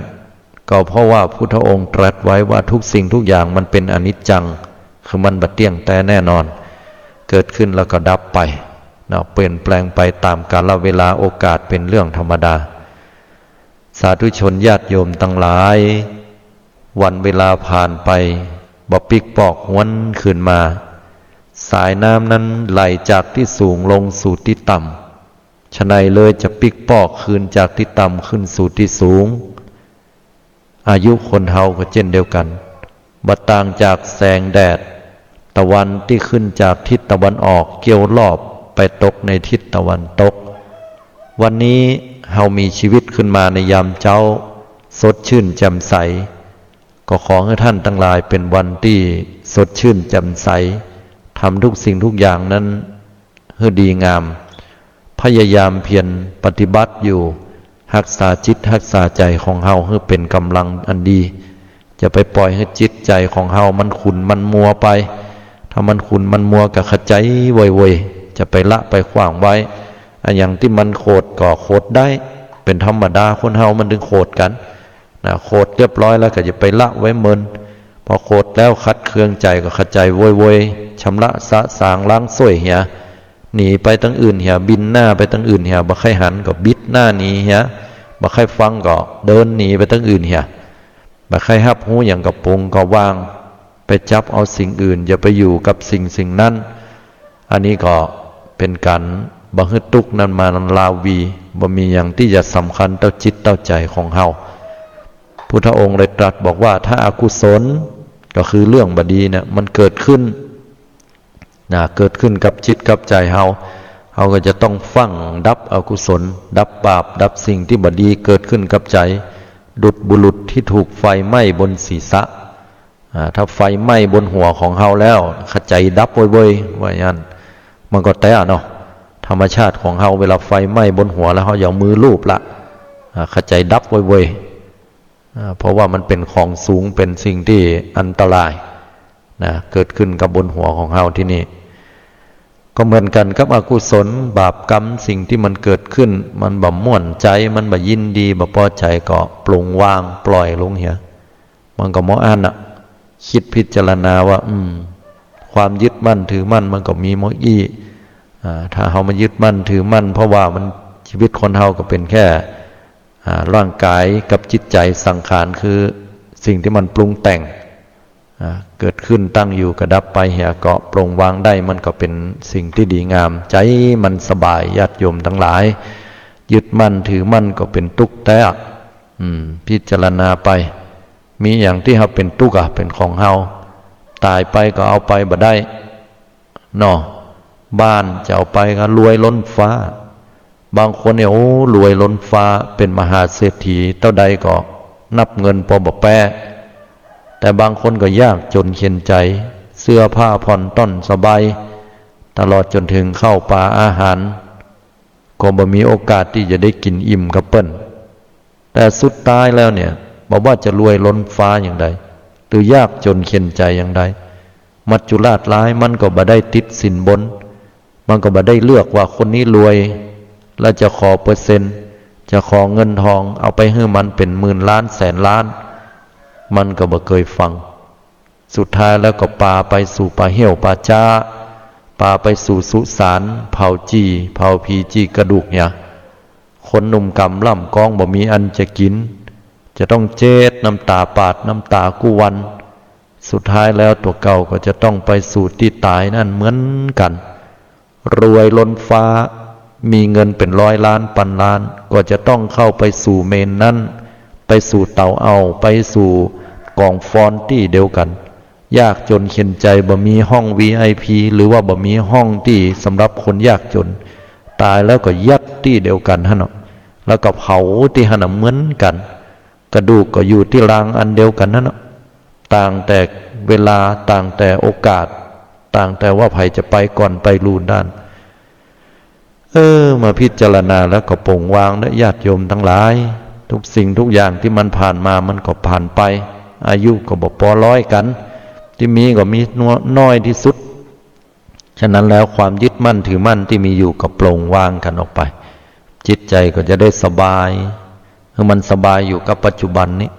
ก็เพราะว่าพุทธองค์ตรัสไว้ว่าทุกสิ่งทุกอย่างมันเป๋นอนิจจัง คือมันบ่เตี้ยงแต๊แน่นอน เกิดขึ้นแล้วก็ดับไป เนาะ เปลี่ยนแปลงไปต๋ามกาลเวลาโอกาสเป๋นเรื่องธรรมดา สาธุชนญาติโยมตังหลาย วันเวลาผ่านไป บ่ปิ๊กปอกหวนคืนมา สายน้ำนั้นไหลจากตี้สูงลงสู่ตี้ต่ำ ฉะไหนเลยจะปิ๊กปอกคืนจากตี้ต่ำขึ้นสู่ตี้สูง อายุคนเฮาก็เจ้นเดียวกั๋น บ่ต่างจากแสงแดดตะวันตี้ขึ้นจากทิศตะวันออกเกี้ยวรอบไปตกในทิศตะวันตก วันนี้เฮามีชีวิตขึ้นมาในยามเจ๊า สดชื่นแจ่มใส ก็ขอหื้อต้านตังหลายเป๋นวันตี้สดชื่นแจ่มใส ทำทุกสิ่งทุกอย่างนั้นหื้อดีงาม พยายามเพียรปฏิบัติอยู่ ฮักษาจิตฮักษาใจ๋ของเฮาหื้อเป๋นก๋ำลังอันดี จะไปปล่อยหื้อจิตใจ๋ของเฮามันขุ่นมันมัวไป ถ้ามันขุ่นมันมัวก็ขะไจโวยๆ จะไปละไปขว้างไว้ อะหยังตี้มันโขดก็โขดได้ เป๋นธรรมดา คนเฮามันเถิงโขดกั๋น นะ โขดเรียบร้อยแล้วก็จะไปละไว้เมิน พอโขดแล้วขัดเคืองใจ๋ก็ขะไจโวยๆ ชำระสะสางล้างส้วยเหีย หนีไปตังอื่นเหีย บินหน้าไปตังอื่นเหีย บ่ใค่หันก็บิดหน้าหนีเหีย บ่ใค่ฟังก็เดินหนีไปตังอื่นเหีย บ่ใค่ฮับฮู้หยังก็ปลงก็วาง ไปจับเอาสิ่งอื่น อย่าไปอยู่กับสิ่งสิ่งนั้น อันนี้ก็เป๋นก๋านบ่หื้อตุ๊กข์นั้นมาราวี บ่มีหยังตี้จะสำคัญเต้าจิตเต้าใจ๋ของเฮา พุทธองค์เลยตรัสบอกว่า ถ้าอกุศล ก็คือเรื่องบ่ดีเนี่ย มันเกิดขึ้น นะ เกิดขึ้นกับจิตกับใจ๋เฮา เฮาก็จะต้องฟั่งดับอกุศล ดับบาป ดับสิ่งตี้บ่ดีเกิดขึ้นกับใจ๋ ดุจบุรุษที่ถูกไฟไหม้บนศีรษะ อ่า ถ้าไฟไหม้บนหัวของเฮาแล้ว ขะไจดับโวยๆ ว่าอย่างนั้น มันก็แต๊เนาะ ธรรมชาติของเฮา เวลาไฟไหม้บนหัวแล้ว เฮาอย่าเอามือลูบละ อ่า ขะไจดับโวยๆ อ่า เพราะว่ามันเป๋นของสูง เป๋นสิ่งตี้อันตรายนะ เกิดขึ้นกับบนหัวของเฮาตี้นี่ ก็เหมือนกั๋นกับอกุศล บาปกรรม สิ่งตี้มันเกิดขึ้น มันบ่ม่วนใจ๋ มันบ่ยินดี บ่ปอใจ๋ ก็ปลงวาง ปล่อยลงเหีย มันก็บ่อั้นน่ะ กึ๊ดพิจารณาว่า อืม ความยึดมั่นถือมั่นมันก็มีบ่อี้ อ่า ถ้าเฮามายึดมั่นถือมั่น เพราะว่ามัน ชีวิตคนเฮาก็เป๋นแค่ อ่า ร่างก๋ายกับจิตใจ๋ สังขารคือสิ่งตี้มันปรุงแต่ง อ่า เกิดขึ้นตั้งอยู่ก็ดับไปเหีย ก็ปลงวางได้ มันก็เป๋นสิ่งตี้ดีงาม ใจ๋มันสบาย ญาติโยมตังหลาย ยึดมั่นถือมั่นก็เป๋นตุ๊กข์แต๊ อืม พิจารณาไป มีอะหยังตี้เฮาเป๋นตุ๊กอะ เป๋นของเฮา ต๋ายไปก็เอาไปบ่ได้ เนาะ บ้านจะเอาไปก็รวยล้นฟ้า บางคนเนี่ย โอ้ รวยล้นฟ้า เป๋นมหาเศรษฐี เต้าใดก็นับเงินปอบ่แป๊ แต่บางคนก็ยากจ๋นเข็ญใจ๋ เสื้อผ้าผ่อนต้อนสบาย ตลอดจ๋นเถิงข้าวป๋าอาหาร ก็บ่มีโอกาสตี้จะได้กิ๋นอิ่มกับเปิ้น แต่สุดท้ายแล้วเนี่ย บ่ว่าจะรวยล้นฟ้าอย่างใด หรือยากจ๋นเข็ญใจ๋อย่างใด มัจจุราชร้ายมันก็บ่ได้ติดสินบน มันก็บ่ได้เลือกว่าคนนี้รวย แล้วจะขอเปอร์เซ็นต์ จะขอเงินทอง เอาไปหื้อมันเป๋นหมื่นล้านแสนล้าน มันก็บ่เกยฟัง สุดท้ายแล้วก็ปาไปสู่ป่าเหี่ยวป่าจ๊า ปาไปสู่สุสาน เผาจี่ เผาผีจี่กระดูกเนี่ย คนหนุ่มก๋ำล่ำก๊องบ่มีอันจะกิ๋น จะต้องเจ๊ดน้ำต๋าปาดน้ำต๋ากู้วัน สุดท้ายแล้วตั๋วเก่าก็จะต้องไปสู่ตี้ต๋ายนั้นเหมือนกั๋น รวยล้นฟ้า มีเงินเป๋นร้อยล้านปันล้าน ก็จะต้องเข้าไปสู่เมนนั้น ไปสู่เต๋าเอา ไปสู่ก๋องฟอนตี้เดียวกั๋น ยากจ๋นเข็ญใจ๋ บ่มีห้อง วี ไอ พี หรือว่าบ่มีห้องตี้สำหรับคนยากจ๋น ต๋ายแล้วก็ยัดตี้เดียวกั๋นหั้นเนาะ แล้วก็เผาตี้หั้นน่ะเหมือนกั๋น กระดูกก็อยู่ตี้ลางอันเดียวกั๋นหั้นเนาะ ต่างแต่เวลา ต่างแต่โอกาส ต่างแต่ว่าใผจะไปก่อนไปลูนด้าน เออ มาพิจารณาแล้วก็ปล่งวางเน่อญาติโยมตังหลาย ทุกสิ่งทุกอย่างตี้มันผ่านมามันก็ผ่านไป อายุก็บ่ปอร้อยกั๋น ตี้มีก็มีน้อยตี้สุด ฉะนั้นแล้วความยึดมั่นถือมั่นตี้มีอยู่ก็ปล่งวางกั๋นออกไป จิตใจ๋ก็จะได้สบาย หื้อมันสบายอยู่กับปัจจุบันนี้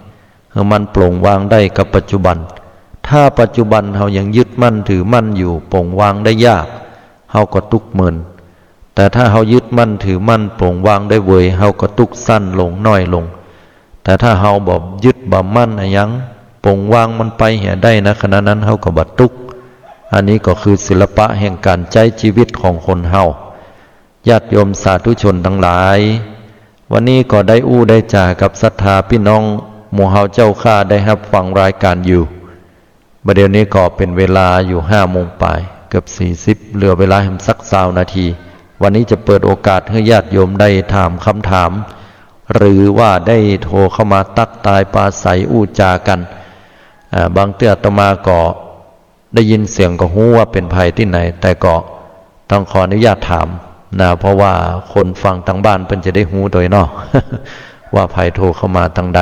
หื้อมันปล่งวางได้กับปัจจุบัน ถ้าปัจจุบันเฮายังยึดมั่นถือมั่นอยู่ ปล่งวางได้ยาก เฮาก็ตุ๊กเมิน แต่ถ้าเฮายึดมั่นถือมั่น ปล่งวางได้เวย เฮาก็ตุ๊กสั้นลง น้อยลง แต่ถ้าเฮาบ่ยึดบ่มั่นอะหยัง ปล่งวางมันไปเหียได้นะ ขณะนั้นเฮาก็บ่ตุ๊ก อันนี้ก็คือศิลปะแห่งก๋านใจ๊จีวิตของคนเฮา ญาติโยมสาธุชนตังหลาย วันนี้ก็ได้อู้ได้จ๋ากับศรัทธาปี้น้องหมู่เฮาเจ้าข้าได้ฮับฟังรายก๋านอยู่ บ่าเดี่ยวนี้ก็เป๋นเวลาอยู่ห้าโมงป๋าย เกือบสี่สิบ เหลือเวลาแหมสักซาวนาที วันนี้จะเปิดโอกาสหื้อญาติโยมได้ถามกำถาม หรือว่าได้โทรเข้ามาตั๊กตายปราศรัยอู้จ๋ากั๋น อ่า บางเตื้ออาตมาก็ ได้ยินเสียงก็ฮู้ว่าเป๋นใผตี้ไหน แต่ก็ต้องขออนุญาตถามนะ เพราะว่าคนฟังตางบ้านเปิ้นจะได้ฮู้ตวยเนาะ ว่าใผโทรเข้ามาตางใด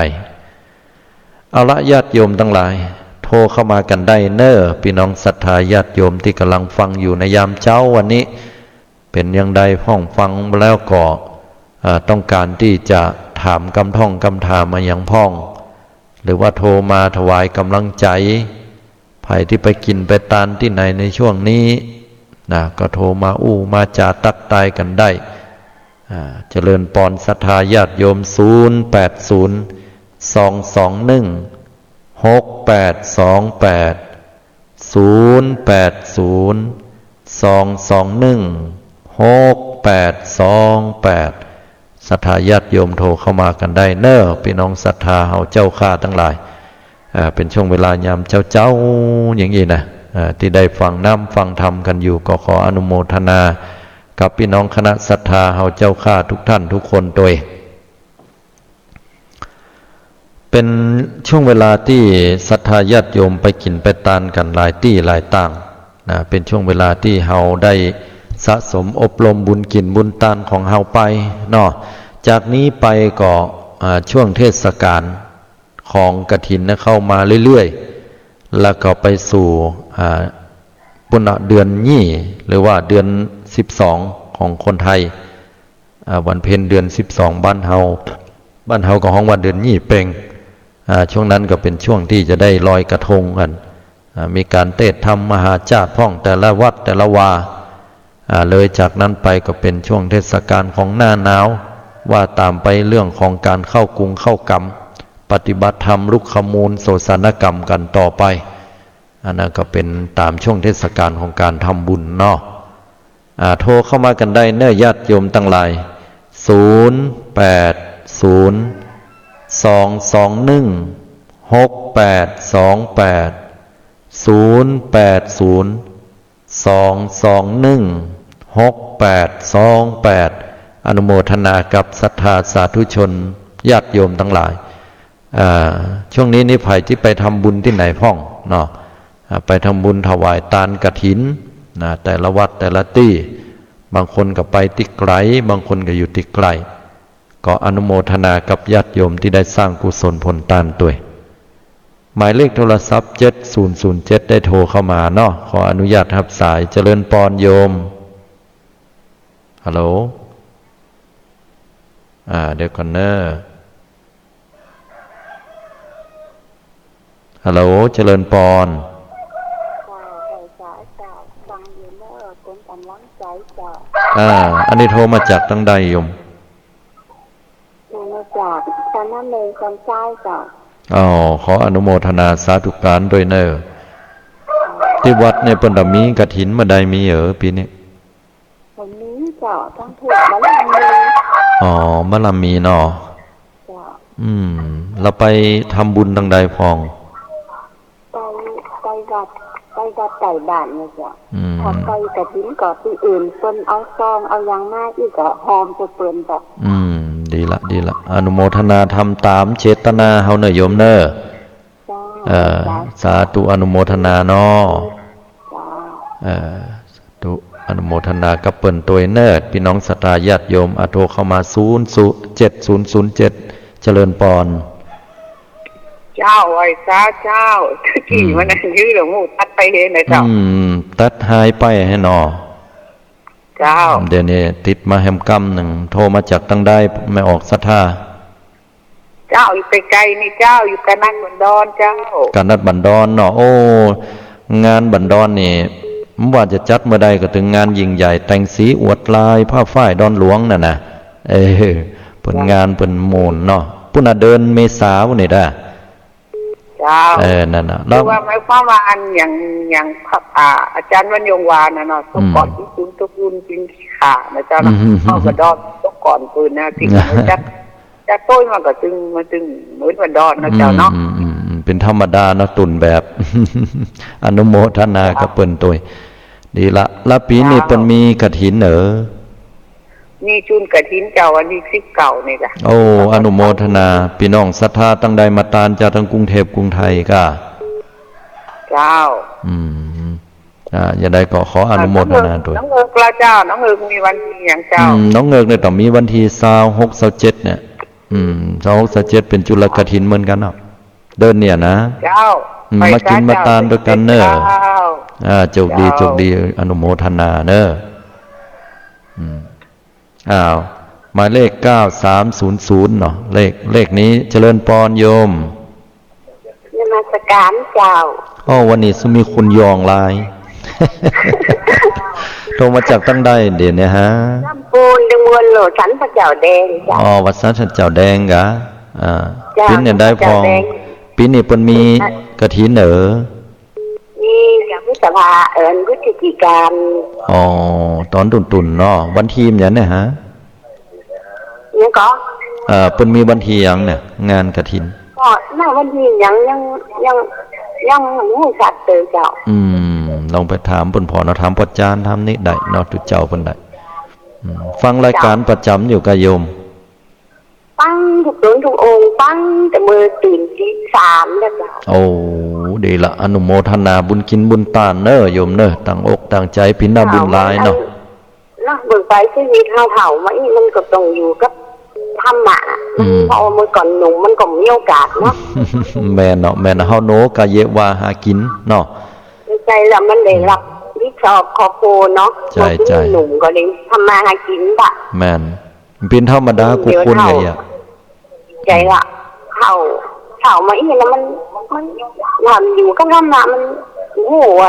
เอาละ ญาติโยมตังหลาย โทรเข้ามากั๋นได้เน่อ ปี้น้องศรัทธาญาติโยมตี้ก่ำลังฟังอยู่ในยามเจ๊าวันนี้ เป๋นอย่างใดพ่องฟังแล้วก็ อ่า ต้องก๋านตี้จะถามกำท่องกำถามอะหยังพ่อง หรือว่าโทรมาถวายก๋ำลังใจ๋ ใผตี้ไปกิ๋นไปตานตี้ไหนในช่วงนี้นะ ก็โทรมาอู้มาจ๋าตั๊กตายกั๋นได้ อ่า เจริญปอนศรัทธาญาติโยม ศูนย์ แปด ศูนย์ สอง สอง หนึ่ง หก แปด สอง แปด ศูนย์ แปด ศูนย์ สอง สอง หนึ่ง หก แปด สอง แปด ศรัทธาญาติโยมโทรเข้ามากั๋นได้เน่อ ปี้น้องศรัทธาเฮาเจ้าข้าตังหลาย อ่า เป๋นช่วงเวลายามเจ๊าๆ อย่างนี้นะ อ่า ตี้ได้ฟังน้ำฟังธรรมกั๋นอยู่ ก็ขออนุโมทนากับปี้น้องคณะศรัทธาเฮาเจ้าข้าทุกท่านทุกคนตวย เป๋นช่วงเวลาตี้ศรัทธาญาติโยมไปกิ๋นไปตานกั๋นหลายตี้หลายตางนะ เป๋นช่วงเวลาตี้เฮาได้สะสมอบรมบุญกิ๋นบุญตานของเฮาไปเนาะ จากนี้ไปก็ อ่า ช่วงเทศกาลของกฐินนะเข้ามาเรื่อยๆ แล้วก็ไปสู่ อ่า ปุ้นเนาะ เดือนยี่ หรือว่าเดือนสิบสองของคนไทย อ่า วันเพ็ญเดือนสิบสองบ้านเฮา บ้านเฮาก็ฮ้องว่าเดือนยี่เป่ง อ่า ช่วงนั้นก็เป๋นช่วงตี้จะได้ลอยกระทงกั๋น อ่า มีก๋านเตศน์ธรรมมหาชาติพ่องแต่ละวัดแต่ละวา อ่า เลยจากนั้นไปก็เป๋นช่วงเทศกาลของหน้าหนาว ว่าต๋ามไปเรื่องของก๋านเข้ากรุงเข้ากรรม ปฏิบัติธรรมลุกขมูลโสสานกรรมกั๋นต่อไป อันนั้นก็เป๋นต๋ามช่วงเทศกาลของก๋านทำบุญเนาะ อ่า โทรเข้ามากั๋นได้เน่อญาติโยมตังหลาย ศูนย์ แปด ศูนย์ สองสองหนึ่ง หกแปดสองแปด ศูนย์แปดศูนย์ สองสองหนึ่ง หกแปดสองแปด อนุโมทนากับศรัทธาสาธุชนญาติโยมตังหลาย อ่า ช่วงนี้นี่ใผตี้ไปทำบุญตี้ไหนพ่องเนาะ อ่า ไปทำบุญถวายตานกฐินนะ แต่ละวัดแต่ละตี้ บางคนก็ไปตี้ไก๋ บางคนก็อยู่ตี้ใก้ ก็อนุโมทนากับญาติโยมตี้ได้สร้างกุศลผลตานตวย หมายเลขโทรศัพท์ เจ็ดศูนย์ศูนย์เจ็ด ได้โทรเข้ามาเนาะ ขออนุญาตฮับสาย เจริญปอนโยม ฮัลโหล อ่า เดี๋ยวก่อนเน้อ ฮัลโหล เจริญปอน เจ้า ไหว้สาเจ้า ฟังอยู่เน้อ เป๋นก๋ำลังใจ๋เจ้า อ่า อันนี้โทรมาจากตังใดโยม โทรมาจากสะหนัมเมืองคอนซ้ายเจ้า อ๋อ ขออนุโมทนาสาธุก๋านตวยเน้อ ตี้วัดเนี่ยเปิ้นจะมีกฐินเมื่อใดมีเหรอปี๋นี้ บ่มีเจ้า ตังเทศน์บ่ได้มี อ๋อ บ่ได้มีเนาะ เจ้า อืม แล้วไปทำบุญตังใดพ่อง ไป ไปวัด ไปวัดใก้บ้านเนี่ยเจ้า อืม ถ้าไปกฐินก็ตี้อื่น เปิ้นเอาซองเอาหยังมา อี้ก็หอมใส่เปิ้นเจ้า อืม ดีละ ดีละ อนุโมทนาธรรมต๋ามเจตนาเฮาเน้อโยมเน้อ เจ้า เอ่อ สาธุ อนุโมทนาเนาะ เจ้า เอ่อ สาธุ อนุโมทนากับเปิ้นตวยเน้อ ปี้น้องศรัทธาญาติโยม อ่ะ โทรเข้ามา ศูนย์ ศูนย์ เจ็ดศูนย์ศูนย์เจ็ด เจริญปอน เจ้า ไหว้สาเจ้า ตะกี้ อืม มันยื้อแล้ว หูตัดไปเห็นนะเจ้า อืม ตัดหายไปหั้นเนาะ เจ้า เดี๋ยวนี้ติดมาแหมกำนึ่ง โทรมาจากตังใด แม่ออกศรัทธา เจ้า อยู่ไก๋ๆ นี่เจ้า อยู่กานัดบันดอนเจ้า กานัดบันดอนเนาะ โอ้ งานบันดอนนี่ บ่ว่าจะจัดเมื่อใดก็ตึงงานยิ่งใหญ่ แต่งสีอวดลาย ผ้าฝ้ายดอนหลวงนั่นนะ เออ เปิ้นงานเปิ้นโม่นเนาะ ปู้นน่ะเดือนเมษาปู้นนี่ด้า เจ้า เออ นั่นน่ะ คือว่าหมายความว่าอันอย่าง อย่าง อ่า อาจ๋ารย์วันยงวาน่ะเนาะ อืม สมก่อนตี้สุนตระกูลกิ๋นขี้ข้านะเจ้าเนาะ อืม เข้าบันดอนสมก่อนปืนนะ ตี้จัด จัดโต๊ยมาก็ตึง มาตึงเหมือนบันดอนนะเจ้าเนาะ อืม อืม อืม อืม เป๋นธรรมดาเนาะ ตุ่นแบบ อนุโมทนากับเปิ้นตวย ดีละ แล้วปี๋นี้เปิ้นมีกฐินเหรอ มีจุนกฐินเจ้า วันตี้สิบเก้านี่กะ โอ้ อนุโมทนา ปี้น้องศรัทธาตังใดมาตานเจ้า ตังกรุงเทพฯ กรุงไทยกะ เจ้า อืม อ่า อย่างใดก็ขออนุโมทนาตวย น้องเอิก น้องเอิกละเจ้า น้องเอิกมีวันตี้หยังเจ้า อืม น้องเอิกเนี่ยต้องมีวันตี้ซาวหก ซาวเจ็ดเนี่ย อืม ซาวหก ซาวเจ็ดเป๋นจุลกฐินเหมือนกั๋นเนาะ เดือนเนี่ยนะ เจ้า อืม ไป มากิ๋นมาตานตวยกั๋นเน้อ เจ้า อ่า โจคดี เจ้า โจคดี อนุโมทนาเน้อ อืม อ้าว หมายเลข เก้าสามศูนย์ศูนย์ เนาะ เลข เลขนี้ เจริญปอนโยม นมัสก๋านเจ้า อ้อ วันนี้ซึ่งมีคนยองหลาย โทรมาจากตังใดเดี๋ยวนี้ฮะ ลำปูน ดึงวนโลสันพระเจ้าแดงเจ้า อ้อ วัดสันพระเจ้าแดงกะ อ่า เจ้า ปี๋นี้ได้พ่อง พระเจ้าแดง ปี๋นี้เปิ้นมีกฐินเหรอ มีเจ้า พฤษภา เอิ้น พฤศจิกา อ๋อ ต๋อนตุ่นๆ เนาะ วันตี้หยังเนี่ยฮะ หยังก่อ เอ่อ เปิ้นมีวันตี้หยังเนี่ย งานกฐิน ก็นั่นวันตี้หยัง ยัง ยัง ยังบ่ฮู้จักเตยเจ้า อืม ลองไปถามเปิ้นผ่อเนาะ ถามป้อจาน ถามนี่ได้เนาะ ตุ๊เจ้าเปิ้นได้ อืม ฟังรายก๋านประจ๋ำอยู่กะโยม ฟังกู้ตึงกู้องค์ ฟังแต่เมื่อตื่นตีสามนะเจ้า โอ้ ดีละ อนุโมทนาบุญกิ๋นบุญตานเน้อโยมเน้อ ตั้งอกตั้งใจ๋ เป๋นหน้าบุญหลายเนาะ เนาะ เบิ่งไปชีวิตเฮาเฒ่ามาอี้ มันก็ต้องอยู่กับธรรมะ อืม เพราะว่าเมื่อก่อนหนุ่มมันก็มีโอกาสเนาะ แม่นเนาะ แม่นเนาะ เฮาโหนกะเยียะว่าหากิ๋นเนาะ ใจ้ละ มันได้รับผิดชอบครอบครัวเนาะ ใจ้ เมื่อกี้ ใจ้ หนุ่มก็ได้ทำมาหากิ๋นปะ แม่น เป๋นธรรมดากู้คน เดี๋ยวเฒ่า ไงอะ ใจ้ละ เฒ่า เฒ่ามาอี้แล้วมัน มัน วันอยู่กับธรรมะ มัน โอ้โห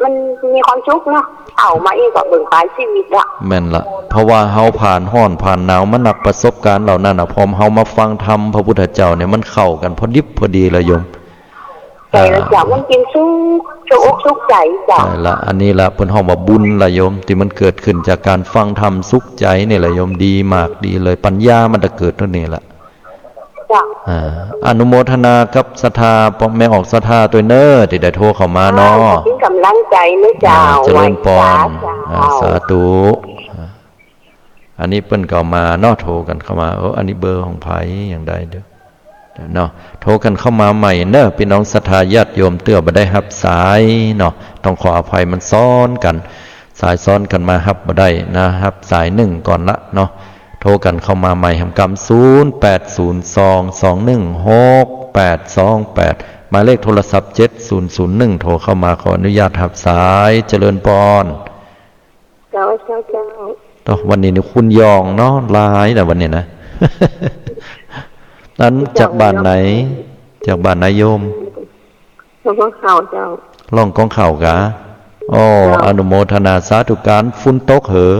มันมีความสุขเนาะ เฒ่ามาอี้ก็เบิ่งปลายชีวิตละ แม่นละ เพราะว่าเฮาผ่านฮ้อนผ่านหนาวมานัก ประสบการณ์เหล่านั้นน่ะ พอเฮามาฟังธรรมพระพุทธเจ้าเนี่ย มันเข้ากั๋นพอดิบพอดีเลยโยม ใจ้ละเจ้า อ่า มันเป๋นสุข สุขอกสุขใจ๋เจ้า ใจ้ละ อันนี้ละเปิ้นฮ้องว่าบุญละโยม ตี้มันเกิดขึ้นจากก๋านฟังธรรมสุขใจ๋นี่แหละโยม ดีมากดีเลย ปัญญามันจะเกิดเต้านี้ละ เจ้า อ่า อนุโมทนากับศรัทธา ป้อแม่ออกศรัทธาตวยเน่อ ตี้ได้โทรเข้ามาเนาะ เจ้า เป๋นก๋ำลังใจ๋เน่อเจ้า อ่า เจริญปอน ไหว้สา เจ้า อ่า สาธุ อ่า อันนี้เปิ้นก็มาเนาะ โทรกั๋นเข้ามา เออ อันนี้เบอร์ของใผ อย่างใดเด้อ เนาะ โทรกั๋นเข้ามาใหม่เน่อ ปี้น้องศรัทธาญาติโยม เตื้อบ่ได้ฮับสายเนาะ ต้องขออภัย มันซ้อนกั๋น สายซ้อนกั๋นมาฮับบ่ได้นะ ฮับสายนึ่งก่อนละเนาะ โทรกั๋นเข้ามาใหม่แหมกำ ศูนย์แปดศูนย์สองสองหนึ่งหกแปดสองแปด หมายเลขโทรศัพท์ เจ็ดศูนย์ศูนย์หนึ่ง โทรเข้ามา ขออนุญาตฮับสาย เจริญปอน เจ้า เจ้า เจ้า โอ้ วันนี้นี่คุณยองเนาะ หลายนะวันนี้นะ นั้นจากบ้านไหน จากบ้านไหนโยม หลองก๋องเข่าเจ้า หลองก๋องเข่ากา อ้อ เจ้า อนุโมทนาสาธุก๋าน ฝุ่นตกเหรอ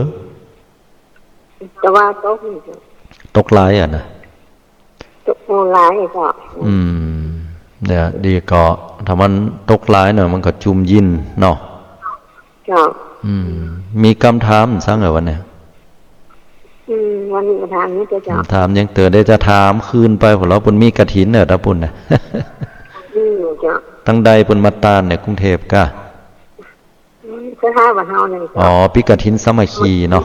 แต่ว่าตกอยู่เจ้า ตกหลายอะนะ ตกหลายเจ้า อืม เนี่ย ดีก็ ถ้ามันตกหลายหน่อย มันก็จุ่มยินเนาะ เจ้า อืม มีกำถามสังเหรอวันนี้ อืม วันนี้ก็ถามนี่เจ้า ถามยังเตื้อ เดี๋ยวจะถามคืนไป เพราะเปิ้นมีกฐินเน่อ ตางปุ้นนะ อืม เจ้า ตางใดเปิ้นมาต้านเนี่ย กรุงเทพฯกา อืม สหบ้านเฮาเนี่ยเจ้า อ๋อ ปี้กฐินสามัคคีเนาะ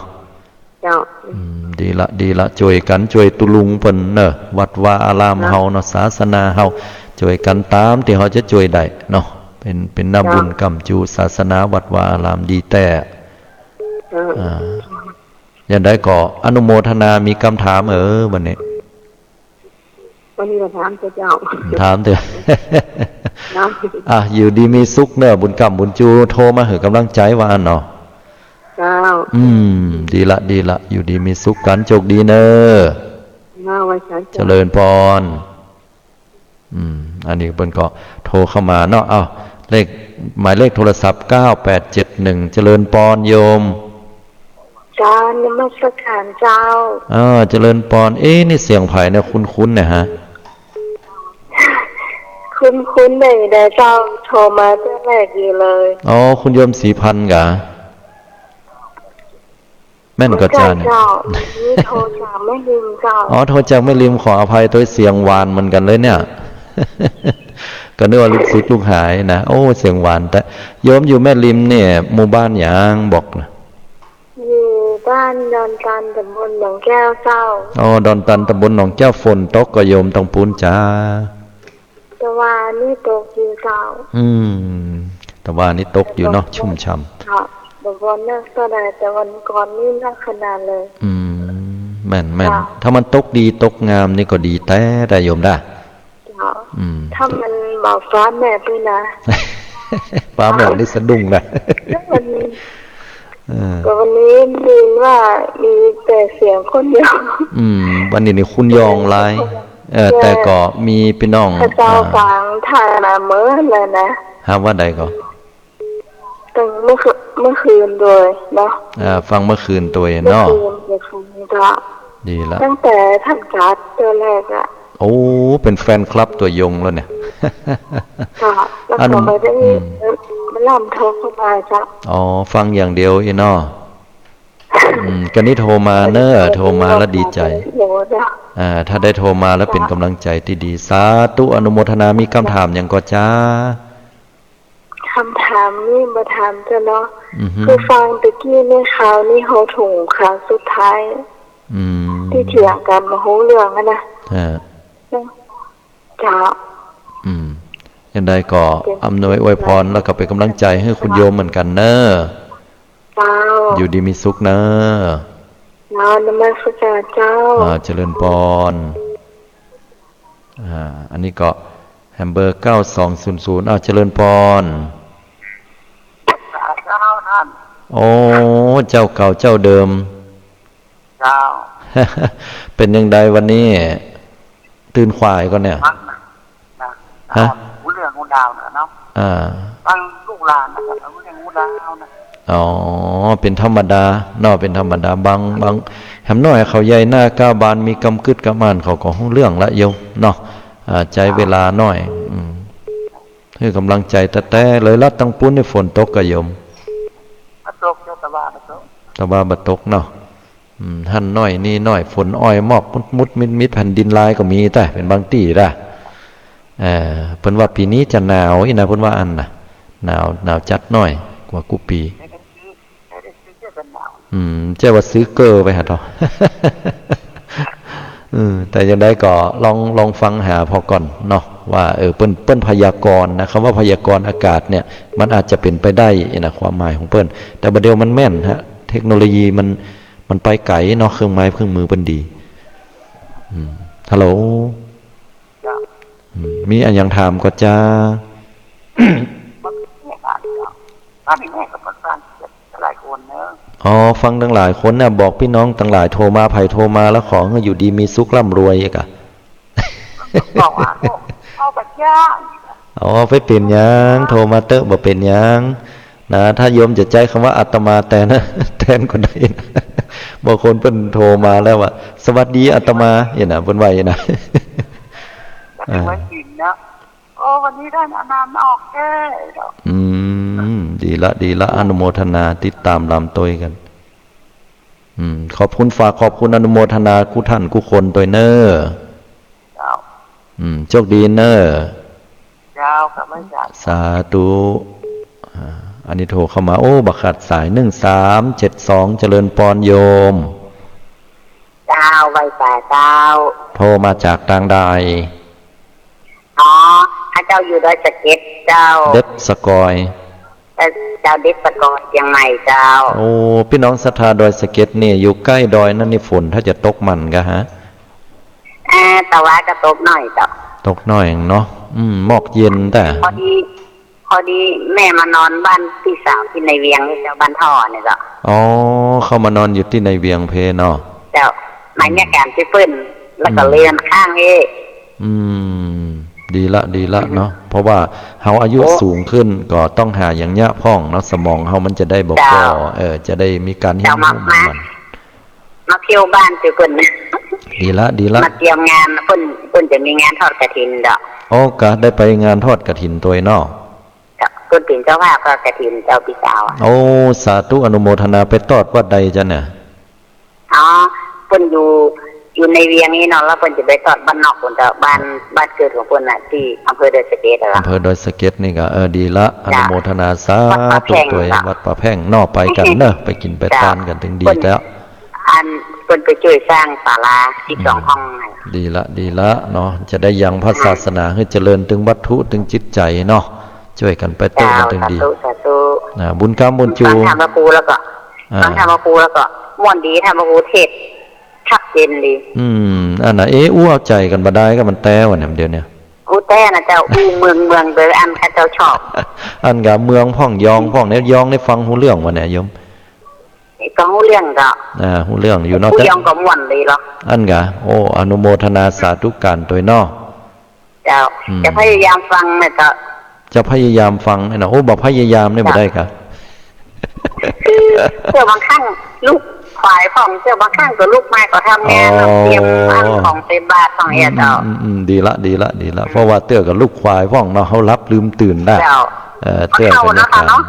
เจ้า อืม ดีละ ดีละ จ้วยกั๋น จ้วยตุ๊ลุงเปิ้นเน่อ วัดวาอารามเฮาเนาะ ศาสนาเฮา จ้วยกั๋นต๋ามตี้เฮาจะจ้วยได้เนาะ เป๋น เป๋นนาบุญ เจ้า ก้ำจู๋ศาสนาวัดวาอาราม ดีแต๊ เจ้า อ่า อย่างใดก็อนุโมทนา มีกำถาม เออ วันนี้ วันนี้ก็ถามเถอะเจ้า ถามเถอะ เนาะ อ่ะ อยู่ดีมีสุขเน่อ บุญก้ำบุญจู๋ โทรมาหื้อกำลังใจ๋ว่าอั้นเนาะ เจ้า อืม ดีละ ดีละ อยู่ดีมีสุขกั๋น โชคดีเน่อ เจ้า ไหว้สา เจริญปอน อืม อันนี้เปิ้นก็โทรเข้ามาเนาะ เอ้า เลข หมายเลขโทรศัพท์ เก้าแปดเจ็ดหนึ่ง เจริญปอนโยม เจ้า นมัสการเจ้า อ่า เจริญปอน เอ๊ะ นี่เสียงใผเนี่ย คุ้นๆ เนี่ยฮะ คุ้นๆ ได้ ได้เจ้า โทรมาเตื้อแรกอยู่เลย อ๋อ คุณโยมศรีพันธ์กา แม่นก่อจาเนี่ย บ่ใจ้เจ้า นี่โทรจากแม่ริมเจ้า อ๋อ โทรจากแม่ริม ขออภัย โตย เสียงหวานเหมือนกั๋นเลยเนี่ย ก็นึกว่าลูกศิษย์ลูกหานะ โอ้ เสียงหวานแต๊ โยมอยู่แม่ริมเนี่ย หมู่บ้านหยังบอกนะ อยู่บ้านดอนตัน ต๋ำบลหนองแก้วเจ้า อ๋อ ดอนตัน ต๋ำบลหนองแก้ว ฝนตกก่อโยมตางปู๊นจา ตะวานี้ตกอยู่เจ้า อืม ตะวานี้ตกอยู่เนาะ ชุ่มฉ่ำ ค่ะ บ่ บ่นักเต้าใด แต่วันก่อนนี่นักขนาดเลย อืม แม่น แม่น เจ้า ถ้ามันตกดีตกงามนี่ก็ดีแต๊ ได้โยมได้ เจ้า อืม ถ้ามันบ่ฟ้าแมบด้วยนะ ฟ้าแมบนี่สะดุ้งนะ แล้วมัน เออ ก็วันนี้ได้ยินว่ามีแต่เสียงคนเดียว อืม วันนี้นี่คุณยองหลาย เออ แต่ก็มีปี้น้อง เขาเจ้า อ่า ฟังถ่ายมาเมิดเลยนะ หาว่าใดก็ ตั้งเมื่อคืน เมื่อคืนโดยเนาะ อ่า ฟังเมื่อคืนโดยเนาะ เมื่อคืน เมื่อคืนก็ ดีละ ตั้งแต่ท่านจัดเตื้อแรกอะ โอ้ เป๋นแฟนคลับตัวยงแล้วเนี่ย ค่ะ แล้ว อัน ก็ไม่ได้ อืม มาล่ำโทรเข้ามาจ้ะ อ๋อ ฟังอย่างเดียวอี้เนาะ อืม ก็นี่โทรมาเน่อ โทรมาแล้วดีใจ๋ โอ้ จ้ะ อ่า ถ้าได้โทรมาแล้วเป๋นก๋ำลังใจ๋ตี้ดี สาธุ อนุโมทนา มีกำถามหยังก่อจา กำถามนี่บ่ถามเจ้าเนาะ อือฮึ คือฟังตะกี้ในข่าวนี่ เฮาถูกข่าวสุดท้าย อืม ตี้เถียงกั๋นบ่ฮู้เรื่องอะนะ ฮะ เจ้า อืม อย่างใดก็ เจ้า อำนวยอวยพร แล้วก็เป๋นก๋ำลังใจ๋หื้อคุณโยมเหมือนกั๋นเน่อ เจ้า อยู่ดีมีสุขเน่อ เจ้า นมัสการเจ้า อ่า เจริญปอน อ่า อันนี้ก็แหมเบอร์ เก้าสองศูนย์ศูนย์ อ้าว เจริญปอน เจ้าท่าน โอ้ เจ้าเก่าเจ้าเดิม เจ้า เป๋นอย่างใดวันนี้ ตื่นขวายก่อเนี่ย ฟังนะ นะ ฮะ ฮู้เรื่องฮู้ราวนะเนาะ อ่า ฟังลูกหลานนะครับ ฮู้เรื่องฮู้ราวนะ อ๋อ เป๋นธรรมดาเนาะ เป๋นธรรมดา บาง บาง แหมน้อยเขาใหญ่หน้ากล้าบาน มีกำกึ๊ดกำอ่าน เขาก็ฮู้เรื่องละโยมเนาะ อ่า ใจ๊เวลาหน่อย อืม หื้อกำลังใจ๋แต๊ๆ เลย แล้วตางปู๊นนี่ฝนตกก่อโยม บ่ตกเจ้า ตะวาบ่ตก ตะวาบ่ตกเนาะ อืม หั้นน้อยนี่น้อย ฝนอ้อยมอกมุดๆ มิดๆ แผ่นดินลายก็มีแต๊ เป๋นบางตี้แต๊ เอ่อ เปิ้นว่าปี๋นี้จะหนาวอี้นะ เปิ้นว่าอั้นนะ หนาว หนาวจั๊ดน้อยกว่ากู้ปี๋ อืม เจ้าว่าซื้อเกอร์ไปหาเถาะ เออ แต่จั่งใดก็ลอง ลองฟังหาผ่อก่อนเนาะ ว่า เออ เปิ้น เปิ้นพยากรณ์นะ กำว่าพยากรณ์อากาศเนี่ย มันอาจจะเป๋นไปได้นะ ความหมายของเปิ้น แต่บ่าเดี่ยวมันแม่นฮะ เทคโนโลยีมัน มันไปไก๋เนาะ เครื่องไม้เครื่องมือเปิ้นดี อืม ฮัลโหล อืม มีอะหยังถามก่อจ๊ะ อ๋อ ฟังตังหลายคนเนี่ย บอกปี้น้องตังหลายโทรมา ใผโทรมาแล้วขอหื้ออยู่ดีมีสุขร่ำรวยอะกะ บอกว่า โอ้ เอาไปเป๋นหยัง โทรมาเต๊อะ บ่เป๋นหยัง นะ ถ้าโยมจะใจ๊กำว่าอาตมาแตนนะ แตนก็ได้นะ บางคนเปิ้นโทรมาแล้วว่า สวัสดีอาตมา เหียนะ เปิ้นว่าเหียนะ วันศีลนะ โอ้ วันนี้ได้อาหารออกแท้ อืม ดีละ ดีละ อนุโมทนา ติดต๋ามลำตวยกั๋น อืม ขอบคุณ ฝากขอบคุณอนุโมทนากู้ท่านกู้คนตวยเน่อ เจ้า อืม โชคดีเน่อ เจ้า ข้าพเจ้า สาธุ อ่า อันนี้โทรเข้ามา โอ้ บ่ขาดสาย หนึ่งสามเจ็ดสอง เจริญปอนโยม เจ้า ไหว้สาเจ้า โทรมาจากตางใด อ๋อ ข้าเจ้าอยู่ดอยสะเก็ดเจ้า เด็ดสะกอย เอ่อ เจ้า เด็ดสะกอย เจียงใหม่เจ้า โอ้ ปี้น้องศรัทธาดอยสะเก็ดนี่ อยู่ใก้ดอยนั่นนี่ ฝนถ้าจะตกหมั่นกะฮะ เอ่อ ตะวาก็ตกหน่อยเจ้า ตกหน่อยเนาะ อืม หมอกเย็นแต๊ พอดี พอดีแม่มานอนบ้านปี้สาวตี้ในเวียงเจ้า บ้านถ่อเนี่ยเจ้า อ๋อ เข้ามานอนอยู่ตี้ในเวียงเพเนาะ เจ้า มาเยียะกานตี้เปิ้น แล้วก็ อืม เลยมาค้างเฮ้ อืม ดีละ ดีละเนาะ เพราะว่าเฮาอายุ โอ้ สูงขึ้น ก็ต้องหาอย่างเยียะพ่องเนาะ สมองเฮามันจะได้บ่ เจ้า ฟ้อ เออ จะได้มีก๋านเฮียน เจ้า มา ฮู้ มา มัน มาเที่ยวบ้านตี้เปิ้น ดีละ ดีละ มาเตรียมงาน เปิ้น เปิ้นจะมีงานทอดกฐินเจ้า โอ้ กะได้ไปงานทอดกฐินตวยเนาะ เจ้า เปิ้นเป๋นเจ้าภาพทอดกฐินเจ้า ปี้สาวอะ โอ้ สาธุ อนุโมทนา ไปตอดวัดใดจ๊ะเนี่ย อ๋อ เปิ้นอยู่ อยู่ในเวียงนี่เนาะ แล้วเปิ้นจะไปตอดบ้านนอกปู๊นเจ้า บ้าน บ้านเกิดของเปิ้นน่ะ ตี้อำเภอดอยสะเก็ดอะ อำเภอดอยสะเก็ดนี่กะ เออ ดีละ เจ้า อนุโมทนา สาธุตวย วัดป่าแพ่งเนาะ ไปกั๋นเน่อ ไปกิ๋นไปตานกั๋น เถิงดีแล้ว อันเปิ้นไปจ้วยสร้างศาลาตี้ อืม สองห้องน่ะ ดีละ ดีละเนาะ จะได้ยังพระศาสนาหื้อเจริญ ตึงวัตถุ ตึงจิตใจ๋เนาะ จ้วยกั๋นไปเต๊อะ เจ้า มันตึงดี สาธุ สาธุ อ่า บุญกำบุญจู ฟังธรรมครูแล้วก็ อ่า ฟังธรรมครูแล้วก็ม่วนดี ธรรมครูเทศน์ชัดเจนดี อืม อันน่ะ เอ๊ะ อู้เอาใจ๋กั๋นบ่ได้กะ มันแต๊วะเนี่ย เดี๋ยวเนี่ย อู้แต๊นะเจ้า อู้เมืองเมืองโดยอันข้าเจ้าชอบ อันกะเมืองพ่องยองพ่องเนี่ย ยองนี่ฟังฮู้เรื่องบ่เนี่ยโยม ก็ฮู้เรื่องเจ้า อ่า ฮู้เรื่องอยู่เนาะ ผู้ยองก็ม่วนดีเหรอ อันกะ โอ้ อนุโมทนาสาธุก๋านตวยเนาะ เจ้า อืม จะพยายามฟังนะเจ้า จะพยายามฟังเนี่ยนะ โอ้ บ่พยายามเนี่ยบ่ได้กะ คือเทื่อบางครั้งลูกขวายพ่อง เทื่อบางครั้งก็ลุกมาก็ทำงาน อ๋อ เตรียมอันของใส่บาตรพ่องเอี้ยเจ้า อืม อืม อืม ดีละ ดีละ ดีละ เพราะว่าเตื้อก็ลุกขวายพ่องเนาะ เฮาหลับลืมตื่นได้ เจ้า เอ่อ เตื้อก็ เฒ่าแล้วค่ะเนาะ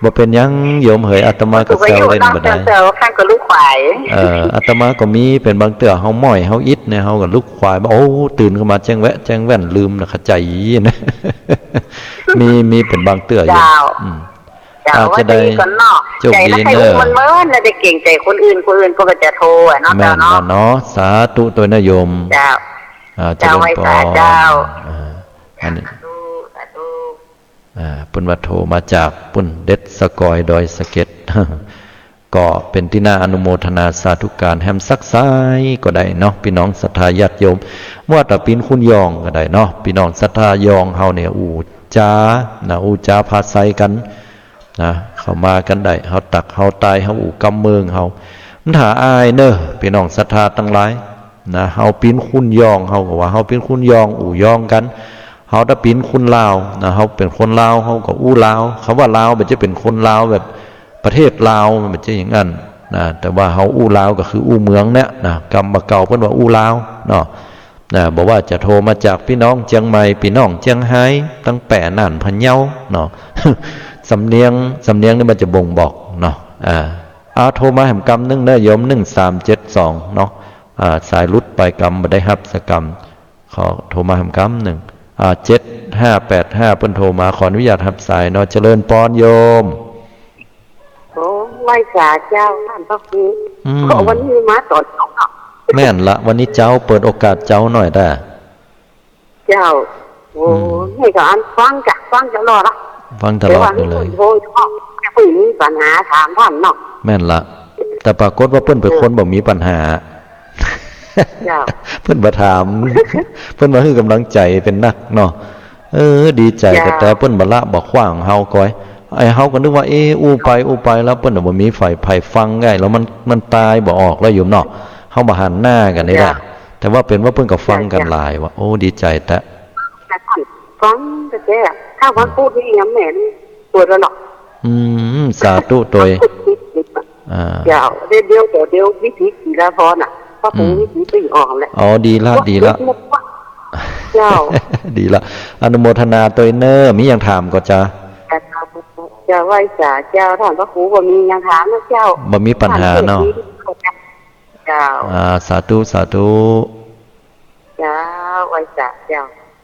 บ่เป๋นหยังโยมเหย อาตมาก็แซวเล่นบ่ได้ เฒ่าแล้ว บางครั้งก็ลุกขวาย เอ่อ อาตมาก็มีเป๋นบางเตื้อ เฮาม้อยเฮาอิดเนี่ย เฮาก็ลุกขวายมา โอ้ ตื่นขึ้นมาแจ้งแวะแจ้งแว่น ลืมนะ เข้าใจ๋นะ มี มีเป๋นบางเตื้ออยู่ เจ้า อืม เจ้า อาจจะได้ ว่าจะดีก่อนเนาะ โชคดีเนอะ ใจ๋แล้วใครอู้มันเมินแล้วได้เก๋งใจ๋คนอื่น คนอื่นเปิ้นก็จะโทรอะเนาะ แม่น เจ้าเนาะ ละเนาะ สาธุตวยนะโยม เจ้า อ่า เจ้า เจริญปอน ไหว้สาเจ้า อ่า อันนี้ สาธุ สาธุ อ่า เปิ้นว่าโทรมาจากปุ้น เด็ดสะกอยดอยสะเก็ด ก็เป๋นตี้น่าอนุโมทนาสาธุก๋านแหมสักสายก็ได้เนาะ ปี้น้องศรัทธาญาติโยม ว่าแต่ปี๋นคุ้นยองก็ได้เนาะ ปี้น้องศรัทธายองเฮาเนี่ย อู้จ๋านะ อู้จ๋าผาไซกั๋น นะ เข้ามากั๋นได้ เฮาตัก เฮาตาย เฮาอู้กำเมิงเฮา มันหาอายเน่อ ปี้น้องศรัทธาตังหลาย นะ เฮาปี๋นคุ้นยอง เฮาก็ว่าเฮาปี๋นคุ้นยอง อู้ยองกั๋น เฮาถ้าปี๋นคุ้นลาว นะ เฮาเป๋นคนลาว เฮาก็อู้ลาว กำว่าลาว บ่ใจ้เป๋นคนลาวแบบประเทศลาว บ่ใจ้อย่างนั้น นะ แต่ว่าเฮาอู้ลาวก็คืออู้เมืองเนี่ย นะ กำบ่าเก่าเปิ้นว่าอู้ลาว เนาะ นะ บ่ว่าจะโทรมาจากปี้น้องเจียงใหม่ ปี้น้องเจียงฮาย ตังแป๋ น่าน พะเยา เนาะ สำเนียง สำเนียงนี่มันจะบ่งบอกเนาะ อ่า อ่า โทรมาแหมกำนึ่งเน่อโยม หนึ่งสามเจ็ดสอง เนาะ อ่า สายหลุดไปกำ บ่ได้ฮับสักกำ ขอโทรมาแหมกำนึ่ง อ่า เจ็ดห้าแปดห้า เปิ้นโทรมา ขออนุญาตฮับสายเนาะ เจริญปอนโยม โอ้ ไหว้สาเจ้าต้านพระครู อืม ก็วันนี้มาต๋อนเจ๊าเนาะ แม่นละ วันนี้เจ๊าเปิดโอกาสเจ๊าหน่อยแต๊ เจ้า โอ้ อืม นี่ก็อันฟังจ้ะ ฟังตลอดละ ฟังตลอดอยู่เลย แต่ว่ามีคนโทรอยู่เนาะ แต่เปิ้นมีปัญหาถามต้านเนาะ แม่นละ แต่ปรากฏว่าเปิ้นเป๋นคน เออ บ่มีปัญหา เจ้า เปิ้นบ่ถาม เปิ้นมาหื้อกำลังใจ๋เป๋นนักเนาะ เออ ดีใจ๋ เจ้า แต่ แต่เปิ้นบ่ละบ่ขว้างเฮาก้อย ไอ้เฮาก็นึกว่า เอ๊ะ อู้ไปอู้ไปแล้วเปิ้นน่ะบ่มีใผ ใผฟังไง แล้วมัน มันตายบ่ออกแล้วโยมเนาะ เฮาบ่หันหน้ากั๋นนี่แหละ เจ้า แต่ว่าเป๋นว่าเปิ้นก็ฟังกั๋น เจ้า หลายว่ะ โอ้ ดีใจ๋แต๊ แต่ต้านฟังแต๊ ถ้าวันพุธนี่ยังแม่นเปิดแล้วเนาะ อืม สาธุตวย วันพุธนี่ อ่า เจ้า เดี๋ยว เดี๋ยว เดี๋ยว วิถีศิลาพรน่ะ พระครู อืม วิถีปิ้งอ่องแหละ อ๋อ ดีละ ว่า ดีละ เดี๋ยว เจ้า ดีละ อนุโมทนาตวยเน่อ มีหยังถามก่อจ๊ะ เจ้า ไหว้สาเจ้า ต้านพระครูบ่มีหยังถามนะเจ้า บ่มีปัญหาเนาะ ท่านเทศน์ดี เจ้า อ่า สาธุ สาธุ เจ้า ไหว้สาเจ้า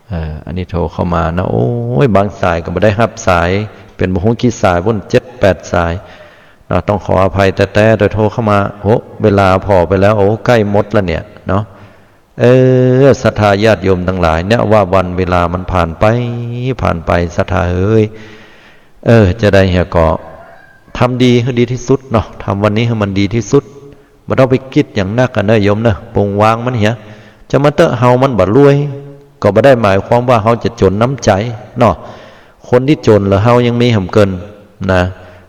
เอ่อ อันนี้โทรเข้ามานะ โอ้ย บางสายก็บ่ได้ฮับสาย เป๋นบ่ฮู้กี่สายปุ้น เจ็ดแปดสายเนาะ ต้องขออภัยแต๊ๆ โดยโทรเข้ามา โอ้ เวลาผ่อไปแล้ว โอ้ ใก้หมดแล้วเนี่ยเนาะ เออ ศรัทธาญาติโยมตังหลาย เนี่ยว่าวันเวลามันผ่านไป ผ่านไป ศรัทธาเอ๋ย เออ จะใดเหียก็ ทำดีหื้อดีตี้สุดเนาะ ทำวันนี้หื้อมันดีตี้สุด บ่ต้องไปกึ๊ดหยังนักอะเน่อโยมเน่อ ปล่อยวางมันเหีย จะมาเต๊อะเฮามันบ่รวย ก็บ่ได้หมายความว่าเฮาจะจ๋นน้ำใจ๋เนาะ คนตี้จ๋นเหลือเฮายังมีแหมเกิ๋นนะ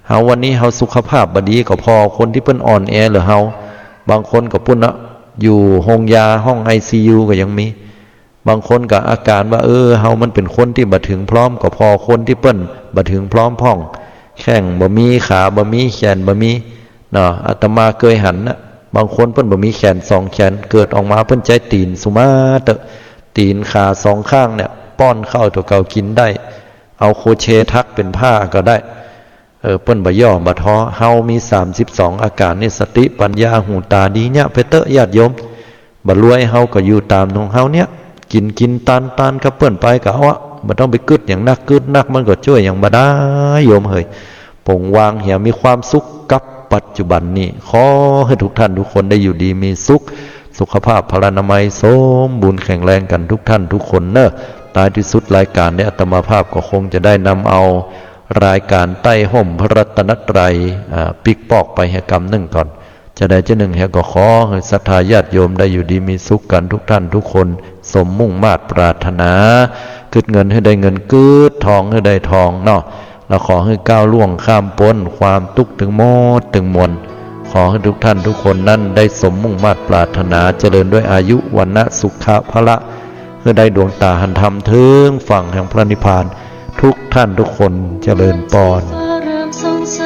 เฮาวันนี้เฮาสุขภาพบ่ดีก็ผ่อคนตี้เปิ้นอ่อนแอเหลือเฮา บางคนก็ปุ้นนะ อยู่โฮงยาห้องไอซียูก็ยังมี บางคนก็อาก๋านว่า เออ เฮามันเป๋นคนตี้บ่เถิงพร้อม ก็ผ่อคนตี้เปิ้นบ่เถิงพร้อมพ่อง แข้งบ่มี ขาบ่มี แขนบ่มี เนาะ อาตมาเกยหันนะ บางคนเปิ้นบ่มีแขนสองแขน เกิดออกมาเปิ้นใจ๊ตี๋นสุมาเต๊อะ ตี๋นขาสองข้างเนี่ย ป้อนข้าวตั๋วเก่ากิ๋นได้ เอาโครเชต์ถักเป๋นผ้าก็ได้ เออ เปิ้นบ่ย่อบ่ท้อ เฮามีสามสิบสองอาก๋านนี่ สติ ปัญญา หู ต๋า ดีเยียะไปเต๊อะญาติโยม บ่รวยเฮาก็อยู่ต๋ามของเฮาเนี่ย กิ๋นกิ๋น ตานตานกับเปิ้นไปก็เอาอะ บ่ต้องไปกึ๊ดหยังนัก กึ๊ดนักมันก็จ้วยหยังบ่ได้โยมเหย ปล่อยวางเหีย มีความสุขกับปัจจุบันนี้ ขอหื้อทุกท่านทุกคนได้อยู่ดีมีสุข สุขภาพพลานามัยสมบูรณ์แข็งแรงกั๋นทุกท่านทุกคนเน่อ ท้ายตี้สุดรายก๋านนี้อาตมาภาพก็คงจะได้นำเอารายก๋านใต้ฮ่มพระรัตนตรัย อ่า ปิ๊กปอกไปเหียกำนึ่งก่อน จะใดจะนึ่งเหียก็ขอหื้อศรัทธาญาติโยมได้อยู่ดีมีสุขกั๋นทุกท่านทุกคน สมมุ่งมาดปรารถนา กึ๊ดเงินหื้อได้เงิน กึ๊ดทองหื้อได้ทองเนาะ แล้วขอหื้อก้าวล่วงข้ามป๊นความตุ๊กข์ตึงหมดตึงมวล ขอหื้อทุกท่านทุกคนนั้นได้สมมุ่งมาดปรารถนา เจริญด้วยอายุ วรรณะ สุขะ พละ หื้อได้ดวงต๋าหันธรรมเถิงฝั่งแห่งพระนิพพาน ทุกท่านทุกคน เจริญปอน